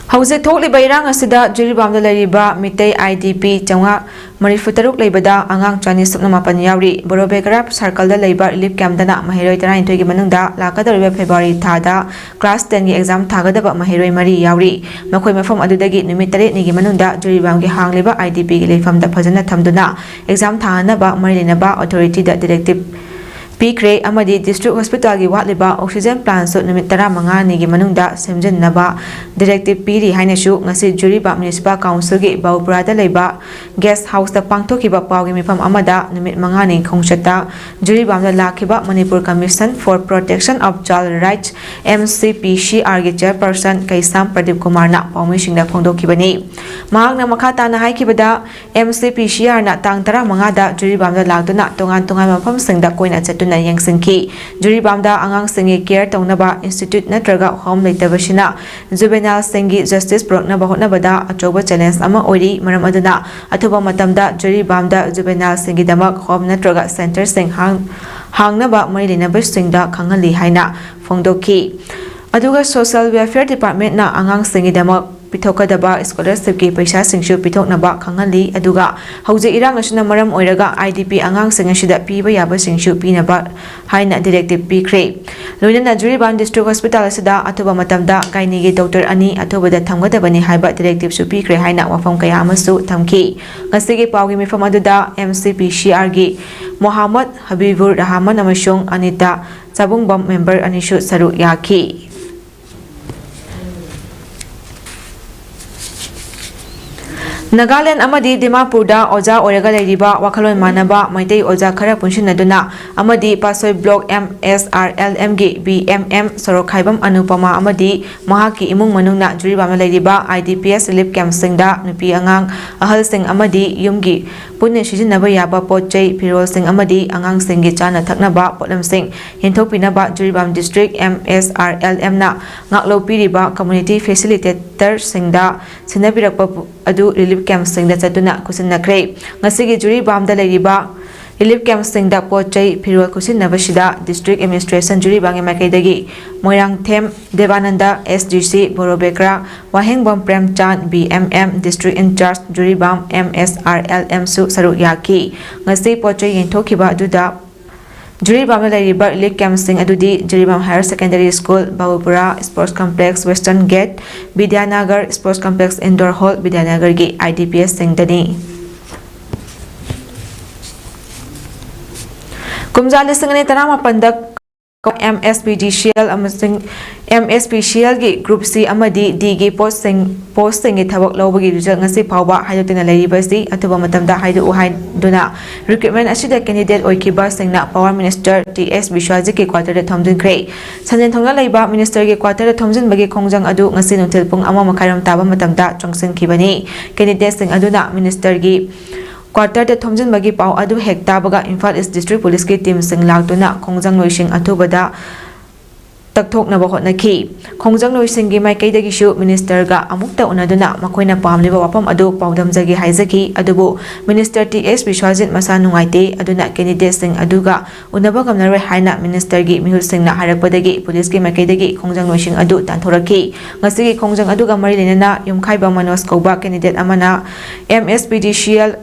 ꯍꯧꯖꯤꯛ ꯊꯣꯛꯂꯤꯕ ꯏꯔꯥꯡ ꯑꯁꯤꯗ ꯖꯤꯔꯤꯕꯥꯝꯗ ꯂꯩꯔꯤꯕ ꯃꯤꯇꯩ IDP ꯆꯥꯝꯃꯉꯥ ꯃꯔꯤꯐꯨ ꯇꯔꯨꯛ ꯂꯩꯕꯗ ꯑꯉꯥꯡ ꯆꯅꯤ ꯁꯨꯞꯅ ꯃꯥꯄꯟ ꯌꯥꯎꯔꯤ꯫ ꯕꯣꯔꯣꯕꯦꯒꯔꯥ circleꯗ ꯂꯩꯕ relief campꯗꯅ ꯃꯍꯩꯔꯣꯏ ꯇꯔꯥꯅꯤꯊꯣꯏꯒꯤ ꯃꯅꯨꯡꯗ ꯂꯥꯛꯀꯗꯧꯔꯤꯕ February ꯊꯥꯗ class tenꯒꯤ exam ꯊꯥꯒꯗꯕ ꯃꯍꯩꯔꯣꯏ ꯃꯔꯤ ꯌꯥꯎꯔꯤ꯫ ꯃꯈꯣꯏ ꯃꯐꯝ ꯑꯗꯨꯗꯒꯤ ꯅꯨꯃꯤꯠ ꯇꯔꯦꯠꯅꯤꯒꯤ ꯃꯅꯨꯡꯗ ꯖꯤꯔꯤꯕꯥꯝꯒꯤ ꯍꯥꯡꯂꯤꯕ IDPꯒꯤ ꯂꯩꯐꯝꯗ ꯐꯖꯅ ꯊꯝꯗꯨꯅ exam ꯊꯥꯅꯅꯕ ꯃꯔꯤ ꯂꯩꯅꯕ authorityꯗ directive ꯄꯤꯈ꯭ꯔꯦ ꯑꯃꯗꯤ district hospitalꯒꯤ ꯋꯥꯠꯂꯤꯕ oxygen plantꯁꯨ ꯅꯨꯃꯤꯠ ꯇꯔꯥꯃꯉꯥꯅꯤꯒꯤ ꯃꯅꯨꯡꯗ ꯁꯦꯝꯖꯤꯟꯅꯕ directive ꯄꯤꯔꯤ ꯍꯥꯏꯅꯁꯨ ꯉꯁꯤ ꯖꯤꯔꯤꯕꯥꯝ Municipal Councilꯒꯤ ꯕꯥꯎꯄꯨꯔꯥꯗ ꯂꯩꯕ guest houseꯇ ꯄꯥꯡꯊꯣꯛꯈꯤꯕ ꯄꯥꯎꯒꯤ ꯃꯤꯐꯝ ꯑꯃꯗ ꯅꯨꯃꯤꯠ ꯃꯉꯥꯅꯤ ꯈꯣꯡꯆꯠꯇ ꯖꯤꯔꯤꯕꯥꯝꯗ ꯂꯥꯛꯈꯤꯕ Manipur Commission for Protection of Child Rights, MCPCRꯒꯤ chairperson ꯀꯩꯁꯥꯝ ꯄ꯭ꯔꯗꯤꯞ ꯀꯨꯃꯥꯔꯅ ꯄꯥꯎꯃꯤꯁꯤꯡꯗ ꯐꯣꯡꯗꯣꯛꯈꯤꯕꯅꯤ꯫ ꯃꯍꯥꯛꯅ ꯃꯈꯥ ꯇꯥꯅ ꯍꯥꯏꯈꯤꯕꯗ, MCPCRꯅ ꯇꯥꯡ ꯇꯔꯥꯃꯉꯥꯗ ꯖꯤꯔꯤꯕꯥꯝꯗ ꯂꯥꯛꯇꯨꯅ ꯇꯣꯉꯥꯟ ꯇꯣꯉꯥꯟꯕ ꯃꯐꯝꯁꯤꯡꯗ ꯀꯣꯏꯅ ꯆꯠꯇꯨꯅ ꯌꯦꯡꯁꯤꯟꯈꯤ꯫ ꯖꯤꯔꯤꯕꯥꯝꯗ ꯑꯉꯥꯡꯁꯤꯡꯒꯤ care ꯇꯧꯅꯕ institute ꯅꯠꯇ꯭ꯔꯒ home ꯂꯩꯇꯕꯁꯤꯅ juvenileꯁꯤꯡꯒꯤ justice ꯄꯨꯔꯛꯅꯕ ꯍꯣꯠꯅꯕꯗ ꯑꯆꯧꯕ challenge ꯑꯃ ꯑꯣꯏꯔꯤ꯫ ꯃꯔꯝ ꯑꯗꯨꯅ ꯑꯊꯨꯕ ꯃꯇꯝꯗ ꯖꯤꯔꯤꯕꯥꯝꯗ juvenileꯁꯤꯡꯒꯤꯗꯃꯛ home ꯅꯠꯇ꯭ꯔꯒ centreꯁꯤꯡ ꯍꯥꯡ-, ꯍꯥꯡꯅꯕ ꯃꯔꯤ ꯂꯩꯅꯕꯁꯤꯡꯗ ꯈꯪꯍꯜꯂꯤ ꯍꯥꯏꯅ ꯐꯣꯡꯗꯣꯛꯈꯤ꯫ ꯑꯗꯨꯒ Social Welfare Departmentꯅ ꯑꯉꯥꯡꯁꯤꯡꯒꯤꯗꯃꯛ ꯄꯤꯊꯣꯛꯀꯗꯕ scholarshipꯀꯤ ꯄꯩꯁꯥꯁꯤꯡꯁꯨ ꯄꯤꯊꯣꯛꯅꯕ ꯈꯪꯍꯜꯂꯤ꯫ ꯑꯗꯨꯒ ꯍꯧꯖꯤꯛ ꯏꯔꯥꯡ ꯑꯁꯤꯅ ꯃꯔꯝ ꯑꯣꯏꯔꯒ IDP ꯑꯉꯥꯡꯁꯤꯡ ꯑꯁꯤꯗ ꯄꯤꯕ ꯌꯥꯕꯁꯤꯡꯁꯨ ꯄꯤꯅꯕ ꯍꯥꯏꯅ directive ꯄꯤꯈ꯭ꯔꯦ꯫ ꯂꯣꯏꯅꯅ ꯖꯤꯔꯤꯕꯥꯝ district hospital ꯑꯁꯤꯗ ꯑꯊꯨꯕ ꯃꯇꯝꯗ gyneꯒꯤ doctor ꯑꯅꯤ ꯑꯊꯨꯕꯗ ꯊꯝꯒꯗꯕꯅꯤ ꯍꯥꯏꯕ directiveꯁꯨ ꯄꯤꯈ꯭ꯔꯦ ꯍꯥꯏꯅ ꯋꯥꯐꯝ ꯀꯌꯥ ꯑꯃꯁꯨ ꯊꯝꯈꯤ꯫ ꯉꯁꯤꯒꯤ ꯄꯥꯎꯒꯤ ꯃꯤꯐꯝ ꯑꯗꯨꯗ MCPCRꯒꯤ ꯃꯣꯍꯥꯃꯗ ꯍꯕꯤꯕꯨꯔ ꯔꯍꯃꯟ ꯑꯃꯁꯨꯡ ꯑꯅꯤꯇꯥ ꯆꯥꯕꯨꯡꯕꯝ member ꯑꯅꯤꯁꯨ ꯁꯔꯨꯛ ꯌꯥꯈꯤ꯫ ꯅꯥꯒꯥꯂꯦꯟꯗ ꯑꯃꯗꯤ ꯗꯤꯃꯥꯄꯨꯔꯗ ꯑꯣꯖꯥ ꯑꯣꯏꯔꯒ ꯂꯩꯔꯤꯕ ꯋꯥꯈꯜꯂꯣꯟ ꯃꯥꯟꯅꯕ ꯃꯩꯇꯩ ꯑꯣꯖꯥ ꯈꯔ ꯄꯨꯟꯁꯤꯟꯅꯗꯨꯅ ꯑꯃꯗꯤ ꯄꯥꯠꯁꯣꯏ block M S R L ꯑꯦꯝꯒꯤ ꯕꯤ ꯑꯦꯝ ꯑꯦꯝ ꯁꯣꯔꯣꯛꯈꯥꯏꯕꯝ ꯑꯅꯨꯄꯃꯥ ꯑꯃꯗꯤ ꯃꯍꯥꯛꯀꯤ ꯏꯃꯨꯡ ꯃꯅꯨꯡꯅ ꯖꯤꯔꯤꯕꯥꯝꯗ ꯂꯩꯔꯤꯕ ꯑꯥꯏ ꯗꯤ ꯄꯤ ꯑꯦꯁ ꯔꯤꯂꯤꯐ ꯀꯦꯝꯞꯁꯤꯡꯗ ꯅꯨꯄꯤ ꯑꯉꯥꯡ, ꯑꯍꯜꯁꯤꯡ ꯑꯃꯗꯤ ꯌꯨꯝꯒꯤ ꯄꯨꯟꯅ ꯁꯤꯖꯤꯟꯅꯕ ꯌꯥꯕ ꯄꯣꯠ ꯆꯩ, ꯐꯤꯔꯣꯜꯁꯤꯡ ꯑꯃꯗꯤ ꯑꯉꯥꯡꯁꯤꯡꯒꯤ ꯆꯥꯅ ꯊꯛꯅꯕ ꯄꯣꯠꯂꯝꯁꯤꯡ ꯌꯦꯟꯊꯣꯛꯄꯤꯅꯕ Jiribam district M S R L ꯑꯦꯝꯅ ꯉꯥꯛꯂꯧ ꯄꯤꯔꯤꯕ ꯀꯝꯃ꯭ꯌꯨꯅꯤꯇꯤ ꯐꯦꯁꯤꯂꯤꯇꯦꯇꯔꯁꯤꯡꯗ ꯁꯤꯟꯅꯕꯤꯔꯛꯄ ꯑꯗꯨ ꯔꯤꯂꯤꯐ ꯀꯦꯝꯞꯁꯤꯡꯗ ꯆꯠꯇꯨꯅ ꯈꯨꯠꯁꯤꯟꯅꯈ꯭ꯔꯦ꯫ ꯉꯁꯤꯒꯤ ꯖꯤꯔꯤꯕꯥꯝꯗ ꯂꯩꯔꯤꯕ ꯔꯤꯂꯤꯐ ꯀꯦꯝꯞꯁꯤꯡꯗ ꯄꯣꯠ ꯆꯩ, ꯐꯤꯔꯣꯜ ꯈꯨꯠꯁꯤꯟꯅꯕꯁꯤꯗ ꯗꯤꯁꯇ꯭ꯔꯤꯛ ꯑꯦꯗꯃꯤꯅꯤꯁꯇ꯭ꯔꯦꯁꯟ ꯖꯤꯔꯤꯕꯥꯝꯒꯤ ꯃꯥꯏꯀꯩꯗꯒꯤ Moirangthem ꯗꯦꯕꯥꯅꯟꯗ, S D C Borobekra, Wahengbam Premchand, B M M, district in charge Jiribam M S R L ꯑꯦꯝꯁꯨ ꯁꯔꯨꯛ ꯌꯥꯈꯤ꯫ ꯉꯁꯤ ꯄꯣꯠ ꯆꯩ ꯌꯦꯟꯊꯣꯛꯈꯤꯕ ꯑꯗꯨꯗ ꯖꯤꯔꯤꯕꯥꯝꯗ ꯂꯩꯔꯤꯕ ꯔꯤꯂꯤꯐ ꯀꯦꯝꯞꯁꯤꯡ ꯑꯗꯨꯗꯤ Jiribam higher secondary school, Babupura sports complex, western gate, Bidyanagar sports complex indoor hall, ꯕꯤꯗ꯭ꯌꯥꯅꯒꯔꯒꯤ ꯑꯥꯏ ꯗꯤ ꯄꯤ ꯑꯦꯁꯁꯤꯡꯗꯅꯤ꯫ ꯀꯨꯝꯖꯥ ꯂꯤꯁꯤꯡ ꯑꯅꯤ ꯇꯔꯥꯃꯥꯄꯟꯗ ꯑꯦꯝ ꯑꯦꯁ ꯄꯤ ꯗꯤ ꯁꯤ ꯑꯦꯜ ꯑꯃꯁꯨꯡ ꯑꯦꯝ ꯑꯦꯁ ꯄꯤ ꯁꯤ ꯑꯦꯜꯒꯤ ꯒ꯭ꯔꯨꯞ ꯁꯤ ꯑꯃꯗꯤ ꯗꯤꯒꯤ ꯄꯣꯁꯁꯤꯡ, ꯄꯣꯁꯁꯤꯡꯒꯤ ꯊꯕꯛ ꯂꯧꯕꯒꯤ ꯔꯤꯖꯜ ꯉꯁꯤ ꯐꯥꯎꯕ ꯍꯥꯏꯗꯣꯛꯇꯅ ꯂꯩꯔꯤꯕꯁꯤ ꯑꯊꯨꯕ ꯃꯇꯝꯗ ꯍꯥꯏꯗꯣꯛꯎ ꯍꯥꯏꯗꯨꯅ ꯔꯤꯀ꯭ꯔꯨꯠꯃꯦꯟ ꯑꯁꯤꯗ ꯀꯦꯟꯗꯤꯗꯦꯠ ꯑꯣꯏꯈꯤꯕꯁꯤꯡꯅ ꯄꯋꯥꯔ ꯃꯤꯅꯤꯁꯇꯔ ꯇꯤ ꯑꯦꯁ ꯕꯤꯁ꯭ꯋꯥꯖꯤꯠꯀꯤ ꯀ꯭ꯋꯥꯇꯔꯗ ꯊꯣꯝꯖꯤꯟꯈ꯭ꯔꯦ꯫ ꯁꯟꯖꯦꯟ ꯊꯣꯡꯅ ꯂꯩꯕ ꯃꯤꯅꯤꯁꯇꯔꯒꯤ ꯀ꯭ꯋꯥꯇꯔꯗ ꯊꯣꯝꯖꯤꯟꯕꯒꯤ ꯈꯣꯡꯖꯪ ꯑꯗꯨ ꯉꯁꯤ ꯅꯨꯡꯊꯤꯜ ꯄꯨꯡ ꯑꯃ ꯃꯈꯥꯏꯔꯣꯝ ꯇꯥꯕ ꯃꯇꯝꯗ ꯆꯪꯁꯤꯟꯈꯤꯕꯅꯤ꯫ ꯀꯦꯟꯗꯤꯗꯦꯠꯁꯤꯡ ꯑꯗꯨꯅ ꯃꯤꯅꯤꯁꯇꯔꯒꯤ ꯀ꯭ꯋꯥꯇꯔꯗ ꯊꯣꯝꯖꯤꯟꯕꯒꯤ ꯄꯥꯎ ꯑꯗꯨ ꯍꯦꯛ ꯇꯥꯕꯒ ꯏꯝꯐꯥꯜ ꯏꯁ ꯗꯤꯁꯇ꯭ꯔꯤꯛ ꯄꯨꯂꯤꯁꯀꯤ ꯇꯤꯝꯁꯤꯡ ꯂꯥꯛꯇꯨꯅ ꯈꯣꯡꯖꯪ ꯂꯣꯏꯁꯤꯡ ꯑꯊꯨꯕꯗ ꯇꯛꯊꯣꯛꯅꯕ ꯍꯣꯠꯅꯈꯤ꯫ ꯈꯣꯡꯖꯪ ꯂꯣꯏꯁꯤꯡꯒꯤ ꯃꯥꯏꯀꯩꯗꯒꯤꯁꯨ ꯃꯤꯅꯤꯁꯇꯔꯒ ꯑꯃꯨꯛꯇ ꯎꯅꯗꯨꯅ ꯃꯈꯣꯏꯅ ꯄꯥꯝꯂꯤꯕ ꯋꯥꯐꯝ ꯑꯗꯨ ꯄꯥꯎꯗꯝꯖꯒꯦ ꯍꯥꯏꯖꯈꯤ꯫ ꯑꯗꯨꯕꯨ ꯃꯤꯅꯤꯁꯇꯔ ꯇꯤ ꯑꯦꯁ ꯕꯤꯁ꯭ꯋꯥꯖꯤꯠ ꯃꯁꯥ ꯅꯨꯡꯉꯥꯏꯇꯦ, ꯑꯗꯨꯅ ꯀꯦꯟꯗꯤꯗꯦꯠꯁꯤꯡ ꯑꯗꯨꯒ ꯎꯅꯕ ꯉꯝꯂꯔꯣꯏ ꯍꯥꯏꯅ ꯃꯤꯅꯤꯁꯇꯔꯒꯤ ꯃꯤꯍꯨꯠꯁꯤꯡꯅ ꯍꯥꯏꯔꯛꯄꯗꯒꯤ ꯄꯨꯂꯤꯁꯀꯤ ꯃꯥꯏꯀꯩꯗꯒꯤ ꯈꯣꯡꯖꯪ ꯂꯣꯏꯁꯤꯡ ꯑꯗꯨ ꯇꯥꯟꯊꯣꯔꯛꯈꯤ꯫ ꯉꯁꯤꯒꯤ ꯈꯣꯡꯖꯪ ꯑꯗꯨꯒ ꯃꯔꯤ ꯂꯩꯅꯅ ꯌꯨꯝꯈꯥꯏꯕ ꯃꯅꯣꯖ ꯀꯧꯕ ꯀꯦꯟꯗꯤꯗꯦꯠ ꯑꯃꯅ ꯑꯦꯝ ꯑꯦꯁ ꯄꯤ ꯗꯤ ꯁꯤ ꯑꯦꯜ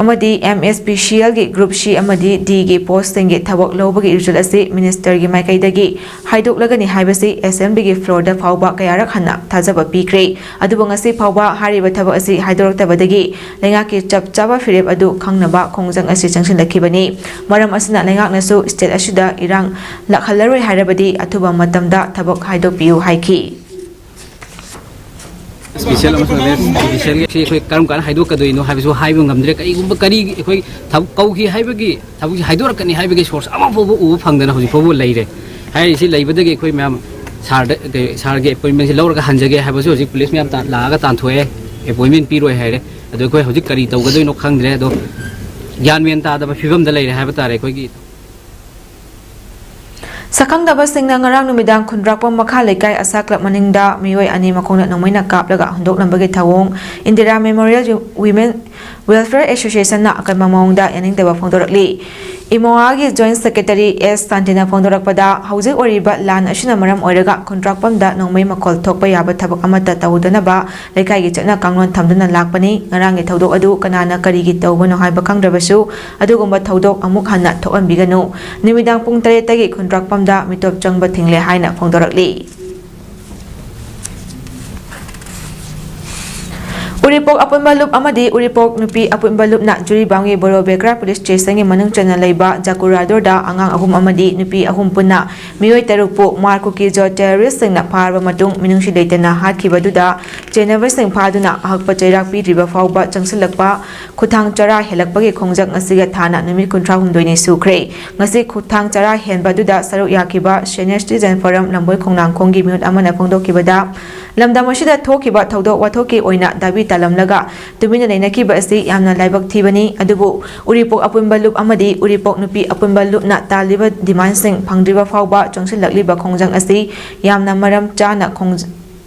ꯑꯃꯗꯤ ꯑꯦꯝ ꯑꯦꯁ ꯄꯤ ꯁꯤ ꯑꯦꯜꯒꯤ ꯒ꯭ꯔꯨꯞ ꯁꯤ ꯑꯃꯗꯤ ꯗꯤꯒꯤ ꯄꯣꯁꯁꯤꯡꯒꯤ ꯊꯕꯛ ꯂꯧꯕꯒꯤ ꯔꯤꯖꯜ ꯑꯁꯤ ꯃꯤꯅꯤꯁꯇꯔꯒꯤ ꯃꯥꯏꯀꯩꯗꯒꯤ ꯍꯥꯏꯗꯣꯛꯂꯒꯅꯤ ꯍꯥꯏꯕꯁꯤ ꯑꯦꯁꯦꯝꯕ꯭ꯂꯤꯒꯤ ꯐ꯭ꯂꯣꯔꯗ ꯐꯥꯎꯕ ꯀꯌꯥꯔꯛ ꯍꯟꯅ ꯊꯥꯖꯕ ꯄꯤꯈ꯭ꯔꯦ꯫ ꯑꯗꯨꯕꯨ ꯉꯁꯤ ꯐꯥꯎꯕ ꯍꯥꯏꯔꯤꯕ ꯊꯕꯛ ꯑꯁꯤ ꯍꯥꯏꯗꯣꯔꯛꯇꯕꯗꯒꯤ ꯂꯩꯉꯥꯛꯀꯤ ꯆꯞ ꯆꯥꯕ ꯐꯤꯔꯦꯞ ꯑꯗꯨ ꯈꯪꯅꯕ ꯈꯣꯡꯖꯪ ꯑꯁꯤ ꯆꯪꯁꯤꯜꯂꯛꯈꯤꯕꯅꯤ꯫ ꯃꯔꯝ ꯑꯁꯤꯅ ꯂꯩꯉꯥꯛꯅꯁꯨ ꯁ꯭ꯇꯦꯠ ꯑꯁꯤꯗ ꯏꯔꯥꯡ ꯂꯥꯛꯍꯜꯂꯔꯣꯏ ꯍꯥꯏꯔꯕꯗꯤ ꯑꯊꯨꯕ ꯃꯇꯝꯗ ꯊꯕꯛ ꯍꯥꯏꯗꯣꯛꯄꯤꯌꯨ ꯍꯥꯏꯈꯤ꯫ ꯏꯁꯄꯤꯁꯦꯜ ꯑꯃꯁꯨꯡ ꯖꯨꯗꯤꯁꯤꯌꯦꯜꯒꯤ ꯑꯩꯈꯣꯏ ꯀꯔꯝ ꯀꯥꯟꯗ ꯍꯥꯏꯗꯣꯛꯀꯗꯣꯏꯅꯣ ꯍꯥꯏꯕꯁꯨ ꯍꯥꯏꯕ ꯉꯝꯗ꯭ꯔꯦ꯫ ꯀꯔꯤꯒꯨꯝꯕ ꯀꯔꯤ ꯑꯩꯈꯣꯏ ꯊꯕꯛ ꯀꯧꯈꯤ ꯍꯥꯏꯕꯒꯤ ꯊꯕꯛꯁꯤ ꯍꯥꯏꯗꯣꯔꯛꯀꯅꯤ ꯍꯥꯏꯕꯒꯤ ꯁꯣꯔꯁ ꯑꯃ ꯐꯥꯎꯕ ꯎꯕ ꯐꯪꯗꯅ ꯍꯧꯖꯤꯛ ꯐꯥꯎꯕ ꯂꯩꯔꯦ꯫ ꯍꯥꯏꯔꯤꯁꯤ ꯂꯩꯕꯗꯒꯤ ꯑꯩꯈꯣꯏ ꯃꯌꯥꯝ ꯁꯥꯔꯗ, ꯀꯩ, ꯁꯥꯔꯒꯤ ꯑꯦꯄꯣꯏꯟꯃꯦꯟꯁꯤ ꯂꯧꯔꯒ ꯍꯟꯖꯒꯦ ꯍꯥꯏꯕꯁꯨ ꯍꯧꯖꯤꯛ ꯄꯨꯂꯤꯁ ꯃꯌꯥꯝ ꯇꯥꯟ-, ꯂꯥꯛꯑꯒ ꯇꯥꯟꯊꯣꯛꯑꯦ, ꯑꯦꯄꯣꯏꯟꯃꯦꯟ ꯄꯤꯔꯣꯏ ꯍꯥꯏꯔꯦ꯫ ꯑꯗꯣ ꯑꯩꯈꯣꯏ ꯍꯧꯖꯤꯛ ꯀꯔꯤ ꯇꯧꯒꯗꯣꯏꯅꯣ ꯈꯪꯗ꯭ꯔꯦ꯫ ꯑꯗꯣ ꯒ꯭ꯌꯥꯟ ꯃꯦꯟ ꯇꯥꯗꯕ ꯐꯤꯕꯝꯗ ꯂꯩꯔꯦ ꯍꯥꯏꯕ ꯇꯥꯔꯦ ꯑꯩꯈꯣꯏꯒꯤ꯫ ꯁꯛꯈꯪꯗꯕꯁꯤꯡꯅ ꯉꯔꯥꯡ ꯅꯨꯃꯤꯗꯥꯡ ꯈꯨꯟꯗ꯭ꯔꯥꯛꯄꯝ ꯃꯈꯥ ꯂꯩꯀꯥꯏ ꯑꯁꯥ ꯀ꯭ꯂꯕ ꯃꯅꯤꯡꯗ ꯃꯤꯑꯣꯏ ꯑꯅꯤ ꯃꯈꯣꯡꯗ ꯅꯣꯡꯃꯩꯅ ꯀꯥꯞꯂꯒ ꯍꯨꯟꯗꯣꯛꯂꯝꯕꯒꯤ ꯊꯧꯑꯣꯡ ꯏꯟꯗꯤꯔꯥ ꯃꯦꯃꯣꯔꯤꯌꯦꯜ ꯋꯤꯃꯦꯟ ꯋꯦꯜꯐꯤꯌꯔ ꯑꯦꯁꯣꯁꯤꯌꯦꯁꯟꯅ ꯑꯀꯟꯕ ꯃꯑꯣꯡꯗ ꯌꯥꯅꯤꯡꯗꯕ ꯐꯣꯡꯗꯣꯔꯛꯂꯤ꯫ ꯏꯃꯣꯋꯥꯒꯤ ꯖꯣꯏꯟꯠ ꯁꯦꯀ꯭ꯔꯦꯇꯔꯤ ꯑꯦꯁ ꯁꯥꯟꯇꯤꯅ ꯐꯣꯡꯗꯣꯔꯛꯄꯗ, ꯍꯧꯖꯤꯛ ꯑꯣꯏꯔꯤꯕ ꯂꯥꯟ ꯑꯁꯤꯅ ꯃꯔꯝ ꯑꯣꯏꯔꯒ ꯈꯨꯟꯗ꯭ꯔꯥꯛꯄꯝꯗ ꯅꯣꯡꯃꯩ ꯃꯈꯣꯜ ꯊꯣꯛꯄ ꯌꯥꯕ ꯊꯕꯛ ꯑꯃꯠꯇ ꯇꯧꯗꯅꯕ ꯂꯩꯀꯥꯏꯒꯤ ꯆꯠꯅ ꯀꯥꯡꯂꯣꯟ ꯊꯝꯗꯨꯅ ꯂꯥꯛꯄꯅꯤ꯫ ꯉꯔꯥꯡꯒꯤ ꯊꯧꯗꯣꯛ ꯑꯗꯨ ꯀꯅꯥꯅ ꯀꯔꯤꯒꯤ ꯇꯧꯕꯅꯣ ꯍꯥꯏꯕ ꯈꯪꯗ꯭ꯔꯕꯁꯨ, ꯑꯗꯨꯒꯨꯝꯕ ꯊꯧꯗꯣꯛ ꯑꯃꯨꯛ ꯍꯟꯅ ꯊꯣꯛꯍꯟꯕꯤꯒꯅꯨ꯫ ꯅꯨꯃꯤꯗꯥꯡ ꯄꯨꯡ ꯇꯔꯦꯠꯇꯒꯤ ꯈꯨꯟꯗ꯭ꯔꯥꯛꯄꯝꯗ ꯃꯤꯇꯣꯞ ꯆꯪꯕ ꯊꯤꯡꯂꯦ ꯍꯥꯏꯅ ꯐꯣꯡꯗꯣꯔꯛꯂꯤ꯫ ꯎꯔꯤꯄꯣꯛ ꯑꯄꯨꯟꯕ ꯂꯨꯞ ꯑꯃꯗꯤ ꯎꯔꯤꯄꯣꯛ ꯅꯨꯄꯤ ꯑꯄꯨꯟꯕ ꯂꯨꯞꯅ ꯖꯤꯔꯤꯕꯥꯝꯒꯤ ꯕꯣꯔꯣꯕꯦꯀ꯭ꯔꯥ ꯄꯨꯂꯤꯁ ꯁ꯭ꯇꯦꯁꯟꯒꯤ ꯃꯅꯨꯡ ꯆꯟꯅ ꯂꯩꯕ ꯖꯥꯀꯨꯔꯥꯗꯣꯔꯗ ꯑꯉꯥꯡ ꯑꯍꯨꯝ ꯑꯃꯗꯤ ꯅꯨꯄꯤ ꯑꯍꯨꯝ ꯄꯨꯟꯅ ꯃꯤꯑꯣꯏ ꯇꯔꯨꯛꯄꯨ ꯃꯥꯔ ꯀꯨꯀꯤꯖꯣ ꯇꯦꯔꯣꯔꯤꯁ꯭ꯠꯁꯤꯡꯅ ꯐꯥꯔꯕ ꯃꯇꯨꯡ ꯃꯤꯅꯨꯡꯁꯤ ꯂꯩꯇꯅ ꯍꯥꯠꯈꯤꯕ ꯑꯗꯨꯗ ꯆꯦꯟꯅꯕꯁꯤꯡ ꯐꯥꯗꯨꯅ ꯑꯍꯛꯄ ꯆꯩꯔꯥꯛ ꯄꯤꯗ꯭ꯔꯤꯕ ꯐꯥꯎꯕ ꯆꯪꯁꯤꯜꯂꯛꯄ ꯈꯨꯠꯊꯥꯡ ꯆꯔꯥ ꯍꯦꯜꯂꯛꯄꯒꯤ ꯈꯣꯡꯖꯪ ꯑꯁꯤꯒ ꯊꯥꯅ ꯅꯨꯃꯤꯠ ꯀꯨꯟꯊ꯭ꯔꯥ ꯍꯨꯝꯗꯣꯏꯅꯤ ꯁꯨꯈ꯭ꯔꯦ꯫ ꯉꯁꯤ ꯈꯨꯠꯊꯥꯡ ꯆꯔꯥ ꯍꯦꯟꯕ ꯑꯗꯨꯗ ꯁꯔꯨꯛ ꯌꯥꯈꯤꯕ Senior Citizen Forum ꯂꯝꯕꯣꯏ ꯈꯣꯡꯅꯥꯡꯈꯣꯡꯒꯤ ꯃꯤꯍꯨꯠ ꯑꯃꯅ ꯐꯣꯡꯗꯣꯛꯈꯤꯕꯗ, ꯂꯝꯗꯝ ꯑꯁꯤꯗ ꯊꯣꯛꯈꯤꯕ ꯊꯧꯗꯣꯛ ꯋꯥꯊꯣꯛꯀꯤ ꯑꯣꯏꯅ ꯗꯥꯕꯤ ꯇꯥꯂꯝꯂꯒ ꯇꯨꯃꯤꯟꯅ ꯂꯩꯅꯈꯤꯕ ꯑꯁꯤ ꯌꯥꯝꯅ ꯂꯥꯏꯕꯛ ꯊꯤꯕꯅꯤ꯫ ꯑꯗꯨꯕꯨ ꯎꯔꯤꯄꯣꯛ ꯑꯄꯨꯟꯕ ꯂꯨꯞ ꯑꯃꯗꯤ ꯎꯔꯤꯄꯣꯛ ꯅꯨꯄꯤ ꯑꯄꯨꯟꯕ ꯂꯨꯞꯅ ꯇꯥꯜꯂꯤꯕ ꯗꯤꯃꯥꯟꯁꯤꯡ ꯐꯪꯗ꯭ꯔꯤꯕ ꯐꯥꯎꯕ ꯆꯪꯁꯤꯜꯂꯛꯂꯤꯕ ꯈꯣꯡꯖꯪ ꯑꯁꯤ ꯌꯥꯝꯅ ꯃꯔꯝ ꯆꯥꯅ ꯈꯣꯡ-,